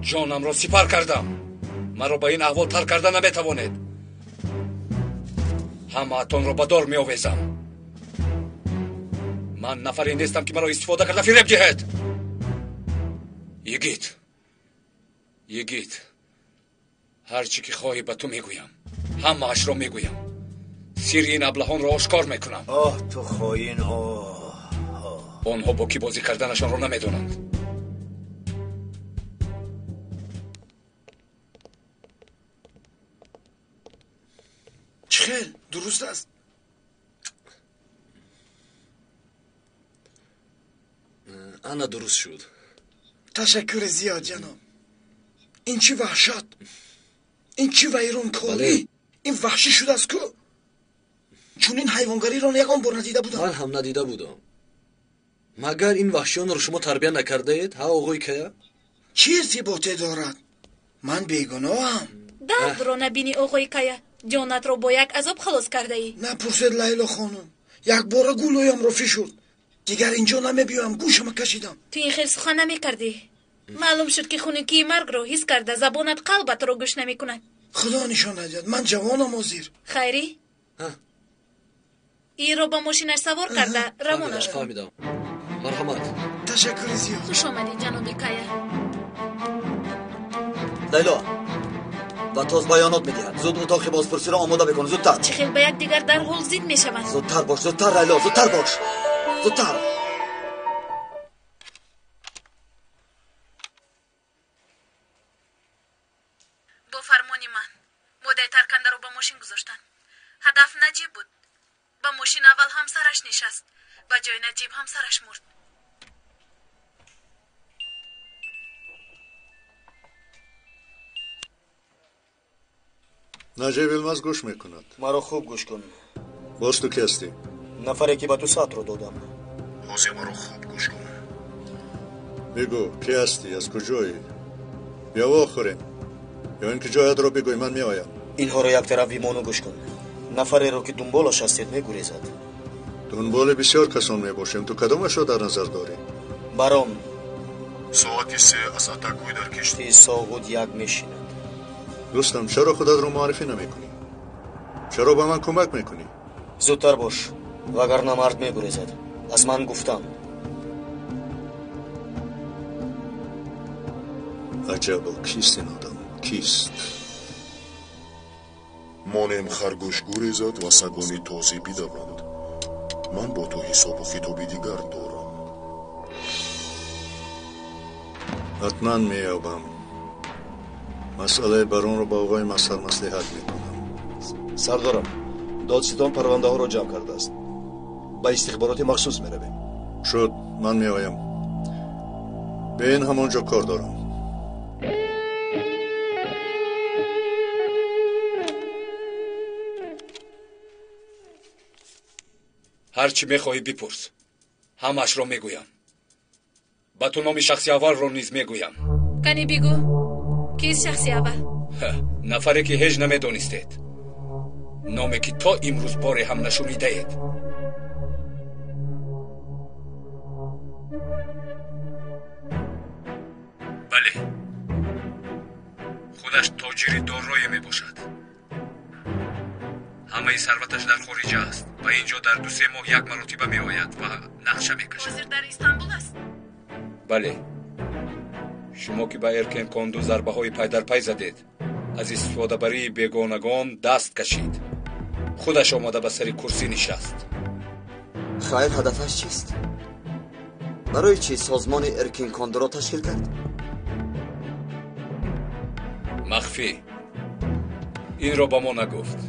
ҷонамро сипар кардам. Маро ба ин аҳвол тар карда наметавонед. Ҳамаатонро ба дор меовезам. Ман нафаре нестам, ки маро истифода карда фиреб диҳед. Йигит, йигит, ҳар чӣ ки хоҳӣ ба ту мегӯям. Ҳамаашро мегӯям. Сирри ин аблаҳонро ошкор мекунам. Оҳ, ту хоин, оҳ. Онҳо бо кӣ бозӣ карданашонро намедонанд. Чӣ хел? Дуруст аст? Ана дуруст шуд. Ташаккури зиёд, ҷаноб. Ин чӣ ваҳшат? Ин чӣ вайронкорӣ? Ин ваҳшӣ шудааст ку? Чунин ҳайвонгариро ягон бор надида будам. Ман ҳам надида будам. Магар ин ваҳшиёнро шумо тарбия накардаед, ҳа, оғои Кая? Чӣ иртиботе дорад? Ман бегуноҳам. Дардро набинӣ, оғои Кая. Ҷонатро бо як азоб халос кардаӣ. Напурсед, Лайло хонум. Якбора гулӯямро фишурд. Дигар инҷо намебиёям, гӯшама кашидам. Ту ин хел сухан намекардӣ. Маълум шуд, ки хунукии маргро ҳис карда забонат қалбатро гӯш намекунад. Худо нишон надиҳад, ман ҷавонам ҳозир. Хайрӣ, инро ба мошинаш савор карда равонаш кун. Фаҳмидам. Марҳамат. Ташаккури зиёд. Хуш омадед, ҷаноби Кая. Лайло, Ватоз баёнот медиҳад. Зуд утоқи бозпурсиро омода бикун, зудтар. Чӣ хел ба якдигар дарҳол зид мешаванд. Зудтар бош, зудтар, Лайло, зудтар бош, зудтар. Бо фармони ман моддаи таркандаро ба мошин гузоштанд. Ҳадаф Наҷиб буд. Ба мошин аввал ҳамсараш нишаст. Ба ҷои Наҷиб ҳамсараш мурд. Наҷиб Илмаз гӯш мекунад. Маро хуб гӯш кун. Боз ту ки ҳастӣ? Нафаре ки ба ту саатро додам. Ҳозир маро хуб гӯш кун. Бигӯ, ки ҳастӣ, аз куҷоӣ? Биё вохӯрем, ё ин ки ҷоятро бигӯй, ман меоям. Инҳоро як тараф бимону гӯш кун. Нафареро ки дунболаш ҳастед мегурезад. Дунболи бисёр касон мебошем. Ту кадомашро дар назар дорӣ? Барон. Соати 3 аз Атакӯй дар киштии Соғуд як мешинад. Дӯстам, чаро худатро муаррифӣ намекунӣ? Чаро ба ман кӯмак мекунӣ? Зудтар бош, вагарна мард мегурезад. Аз ман гуфтам. Аҷабо, кист ин одам? Кист? Монем харгӯш гурезад ва сагони тозӣ бидаванд. Ман бо ту ҳисобу китоби дигар дорам. Ҳатман меёбам. Масъалаи баронро ба оғои Мазҳар маслиҳат мекунам. Сардорам, додситон парвандаҳоро ҷамъ кардааст. Ба истихбороти махсус меравем. Шуд, ман меоям. Бе ин ҳамон ҷо кор дорам. Ҳар чӣ мехоҳӣ бипурс. Ҳамаашро мегӯям. Ба ту номи шахси аввалро низ мегӯям. Кани бигӯ, кист шахси аввал? Нафаре ки ҳеҷ намедонистед. Номе ки то имрӯз боре ҳам нашунидаед. Бале, худаш тоҷири дорое мебошад. Ҳамаи сарваташ дар хориҷа аст ва инҷо дар 2-3 моҳ як маротиба меояд ва нақша мекашад. Ҳозир дар Истанбул аст? Бале. Шумо ки ба Эркен Конду зарбаҳои пайдарпай задед, аз истифодабарии бегонагон даст кашид. Худаш омада ба сари курсӣ нишаст. Хайр, ҳадафаш чист? Барои чӣ созмони Эркен Кондуро ташкил кард? Махфӣ. Инро ба мо нагуфт.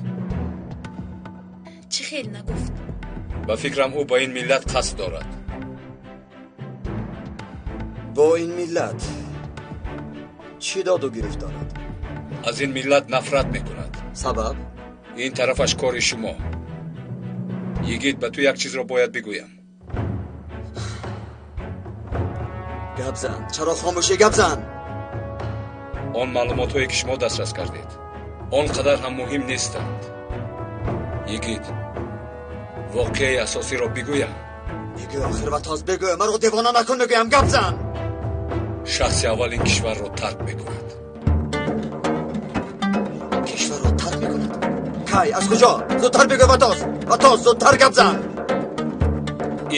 Чӣ хел нагуфт? Ба фикрам ӯ ба ин миллат қасд дорад. Бо ин миллат чӣ доду гирифт дорад? Аз ин миллат нафрат мекунад. Сабаб? Ин тарафаш кори шумо. Йигит, ба ту як чизро бояд бигӯям. Гап зан. Чаро хомӯшӣ? Гап зан. Он маълумотҳое ки шумо дастрас кардед, он қадар ҳам муҳим нестанд. Йигит, воқеаи асосиро бигӯям. Бигӯ, охир Ватоз, бигӯ. Маро девона накун, мегӯям. Гап зан. Шахси аввал ин кишварро тарк мекунад. Кишварро тарк мекунад? Кай? Аз куҷо? Зудтар бигӯ, Ватоз. Ватоз, зудтар гап зан.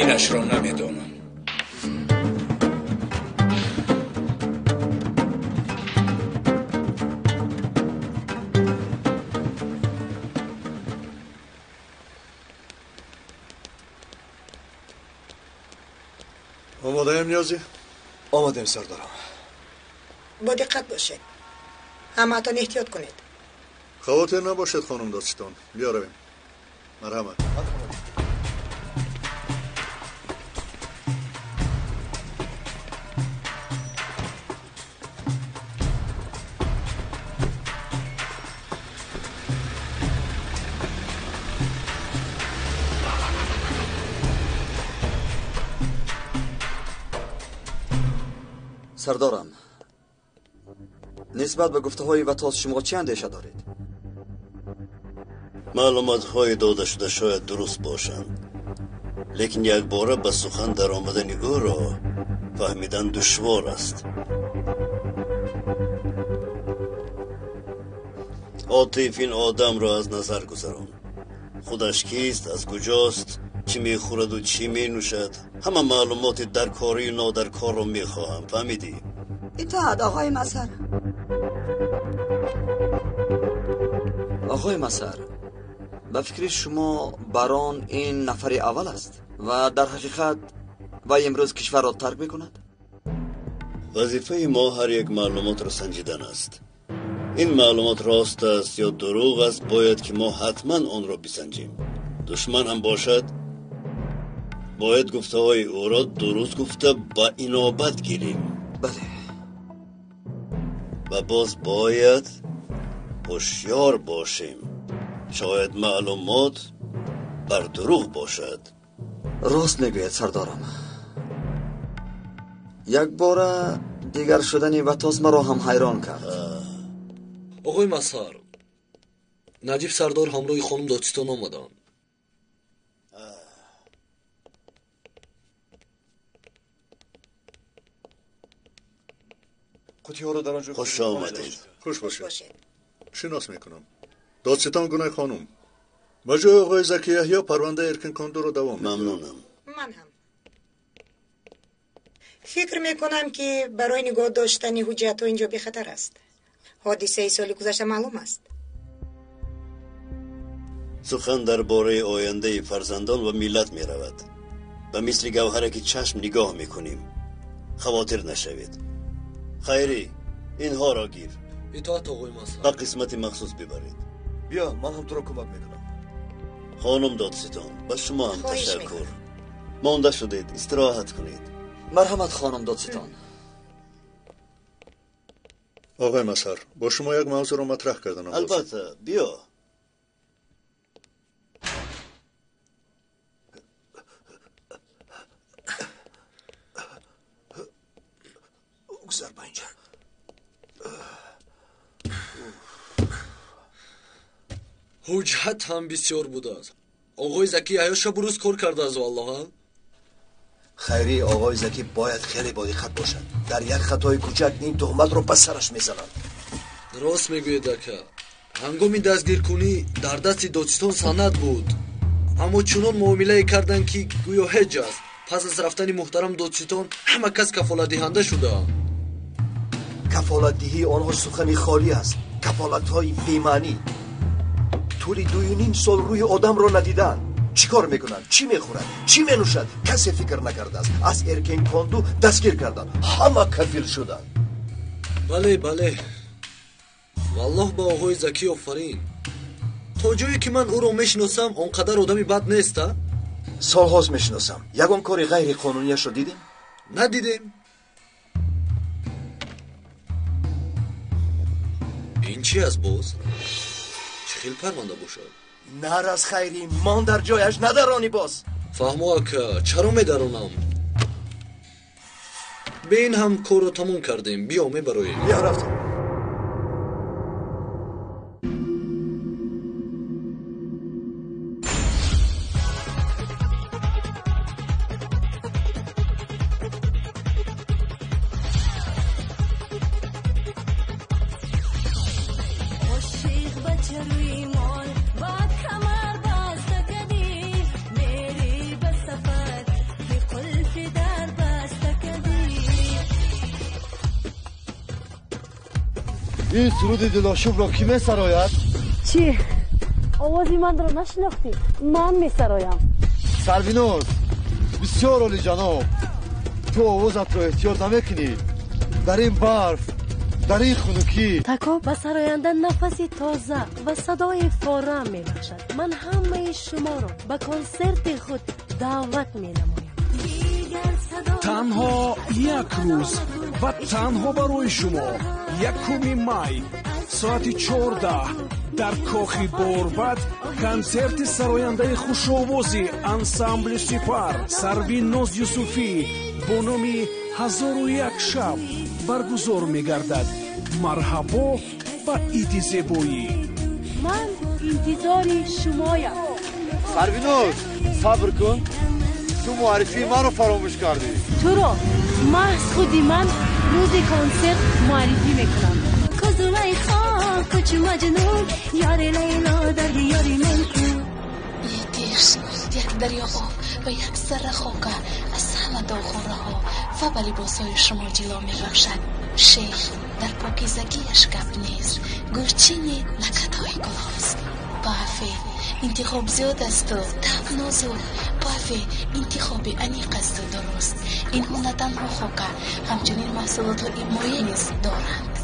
Инашро намедонам. Омодаем, Ниёзӣ? Омодаем, сардорам. Бо диққат бошед. Ҳамаатон эҳтиёт кунед. Хавотир набошед, хонум додситон. Биё равем. Марҳамат. Сардорам, нисбат ба гуфтаҳои Ватоз шумо чӣ андеша доред? Маълумотҳои додашуда шояд дуруст бошанд, лекин якбора ба сухан даромадани ӯро фаҳмидан душвор аст. Отиф ин одамро аз назар гузаронд. Худаш кист, аз куҷост, чӣ мехӯраду чӣ менӯшад, ҳама маълумоти даркорию нодаркорро мехоҳам. Фаҳмидӣ? Итоат, оғои Мазҳар. Оғои Мазҳар, ба фикри шумо Барон ин нафари аввал аст ва дар ҳақиқат вай имрӯз кишварро тарк мекунад? Вазифаи мо ҳар як маълумотро санҷидан аст. Ин маълумот рост аст ё дурӯғ аст, бояд ки мо ҳатман онро бисанҷем. Душман ҳам бошад, бояд гуфтаҳои ӯро дуруст гуфта ба инобат гирем. Бале. Ва боз бояд ҳушёр бошем. Шояд маълумот бар дурӯғ бошад. Рост мегӯяд, сардорам. Якбора дигар шудани Ватоз маро ҳам ҳайрон кард. Оғои Мазҳар, Наҷиб сардор ҳамроҳи хонум додситон омаданд. Қутиҳоро дар он ҷо Хуш омадед. Хуш бошед. Шинос мекунам. Додситон Гунай хонум. Ба ҷои оғои Заки Яҳё парвандаи Эркин Кондуро давом медиҳам. Мамнунам. Ман ҳам фикр мекунам, ки барои нигоҳ доштани ҳуҷҷатҳо инҷо бехатар аст. Ҳодисаи соли гузашта маълум аст. Сухан дар бораи ояндаи фарзандон ва миллат меравад. Ба мисли гавҳараки чашм нигоҳ мекунем. Хавотир нашавед. Хайрӣ, инҳоро гир. Итоат, оғои Мазҳар. Ба қисмати махсус бибаред. Биё, ман ҳам туро кӯмак мекунам. Хонум додситон, ба шумо ҳам Хоҳиш ташаккур. Монда шудед, истироҳат кунед. Марҳамат, хонум додситон. Оғои Мазҳар, бо шумо як мавзӯъро матраҳ карданам. Албатта, биё. Гузар ба инҷа. Ҳуҷҷат ҳам бисёр будааст. Оғои Заки Яҳё шабу рӯз кор кардааст, валлоҳа. Хайрии оғои Закӣ бояд хеле бодиққат бошад. Дар як хатои кӯчак ин туҳматро ба сараш мезананд. Рост мегӯед, ака. Ҳангоми дастгиркунӣ дар дасти додситон санад буд, аммо чунон муомилае карданд, ки гӯё ҳеҷ аст. Пас аз рафтани муҳтарам додситон ҳама кас кафолатдиҳанда шудаанд. Кафолатдиҳии онҳо сухани холӣ аст, кафолатҳои бемаънӣ. Тӯли 2.5 сол рӯи одамро надидаанд. Чӣ кор мекунанд, чӣ мехӯрад, чӣ менӯшад, касе фикр накардааст. Аз Эркен Конду дастгир карданд, ҳама кафил шуданд. Бале, бале. Валлоҳ ба оғои Закӣ офарин. То ҷое ки ман ӯро мешиносам, он қадар одами бад нест, а? Солҳост мешиносам. Ягон кори ғайриқонунияшро дидем? Надидем. Ин чи аст боз? Чӣ хел парванда бошад? Нар аз хайри, мон дар ҷояш, надаронӣ боз. Фаҳмо ака, чаро медаронам? Бе ин ҳам корро тамом кардем. Биё, мебароем. Биё, рафтем. Ин суруди дилошубро кӣ месарояд? Чӣ? Овози манро нашинохтӣ? Ман месароям. Сарвиноз, бисёр олиҷаноб, ту овозатро эҳтиёт намекунӣ. Дар ин барф, дар ин хунукӣ. Тако ба сароянда нафаси тоза ва садои форам мебахшад. Ман ҳамаи шуморо ба консерти худ даъват менамоям. Танҳо як рӯз ва танҳо барои шумо 1 май соати 14 дар кохи Борбад консерти сарояндаи хушовози ансамбли Сипар Сарвиноз Юсуфӣ бо номи 1001 шаб баргузор мегардад. Марҳабо ба иди зебоӣ. Ман интизори шумоям. Сарвиноз, сабр кун. Ту муаррифии маро фаромӯш кардӣ. Туро маҳз худи ман рӯзи консерт муаррифӣ мекунам. Як дарё об ва як зарра хока аз ҳама доғхораҳо ва ба либосҳои шумо ҷило мебахшад. Шейх дар покизагиаш гап нест, гулчини накатҳои гулҳост. Бафе интихоб зиёд асту таб нозук. Бафе интихоби аниқ асту дуруст. Инҳо на танҳо хока, ҳамчунин маҳсулотҳои моеъ низ доранд.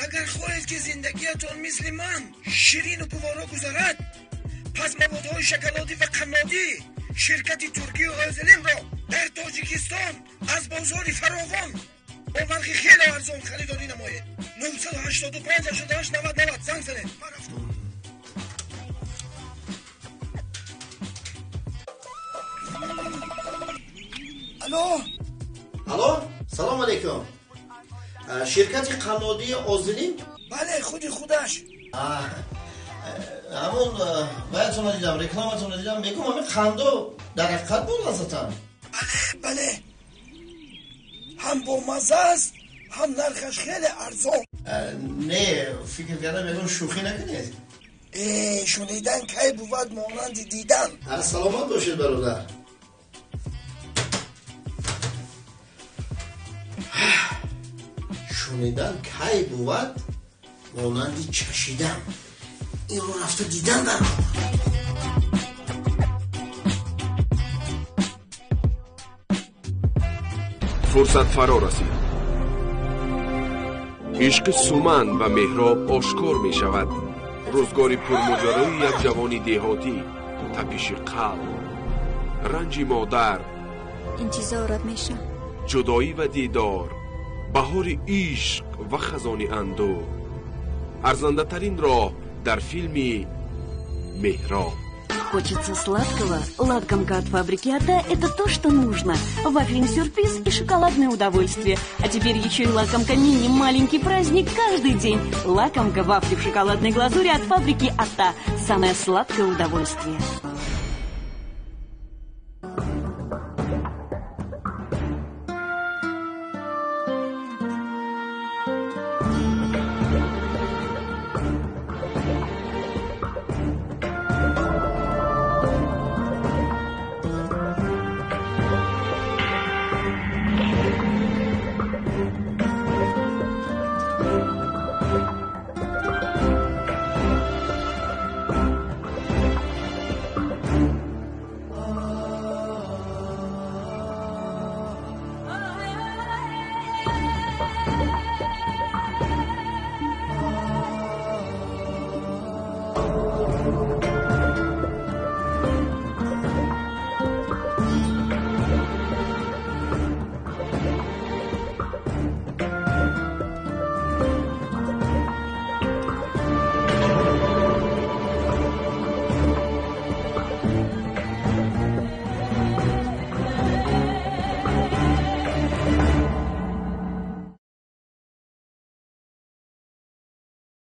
Агар хоҳед ки зиндагиятон мисли ман ширину гуворо гузарад, пас маводҳои шоколадӣ ва қаннодӣ ширкати туркию Озилимро дар Тоҷикистон аз бозори фаровон бо нархи хеле арзон харидорӣ намоед. 985 88 90 90 занг занед. Алло, алло, салом алейкум. Ширкати қаннодии Озилим? Бале, худи худаш. Ҳамон ваятонро дидам, рекламатонро дидам. Мегӯм, ҳамин қандо дар ҳақиқат бо лаззатан? Бале, бале, ҳам бомазза аст, ҳам нархаш хеле арзон. Не, фикр кардам ягон шӯхӣ накунед. Шунидан кай бувад монанди дидан. Саломат бошед, бародар. Шунидан кай бувад монанди чашидан. Инро рафта дидан дар кор. Фурсат фаро расид. Ишқи Суман ва Меҳроб ошкор мешавад. Рӯзгори пурмоҷарои як ҷавони деҳотӣ, тапиши қалб, ранҷи модар, интизорат мешам, ҷудоӣ ва дидор, баҳори ишқ ва хазони андӯҳ. Арзандатарин роҳ дар филми Меҳроб. Хочется сладкого? Лакомка от фабрики Ата – это то, что нужно. Вафельный сюрприз и шоколадное удовольствие. А теперь еще и лакомка мини «Маленький праздник» каждый день. Лакомка вафли в шоколадной глазури от фабрики Ата. Самое сладкое удовольствие.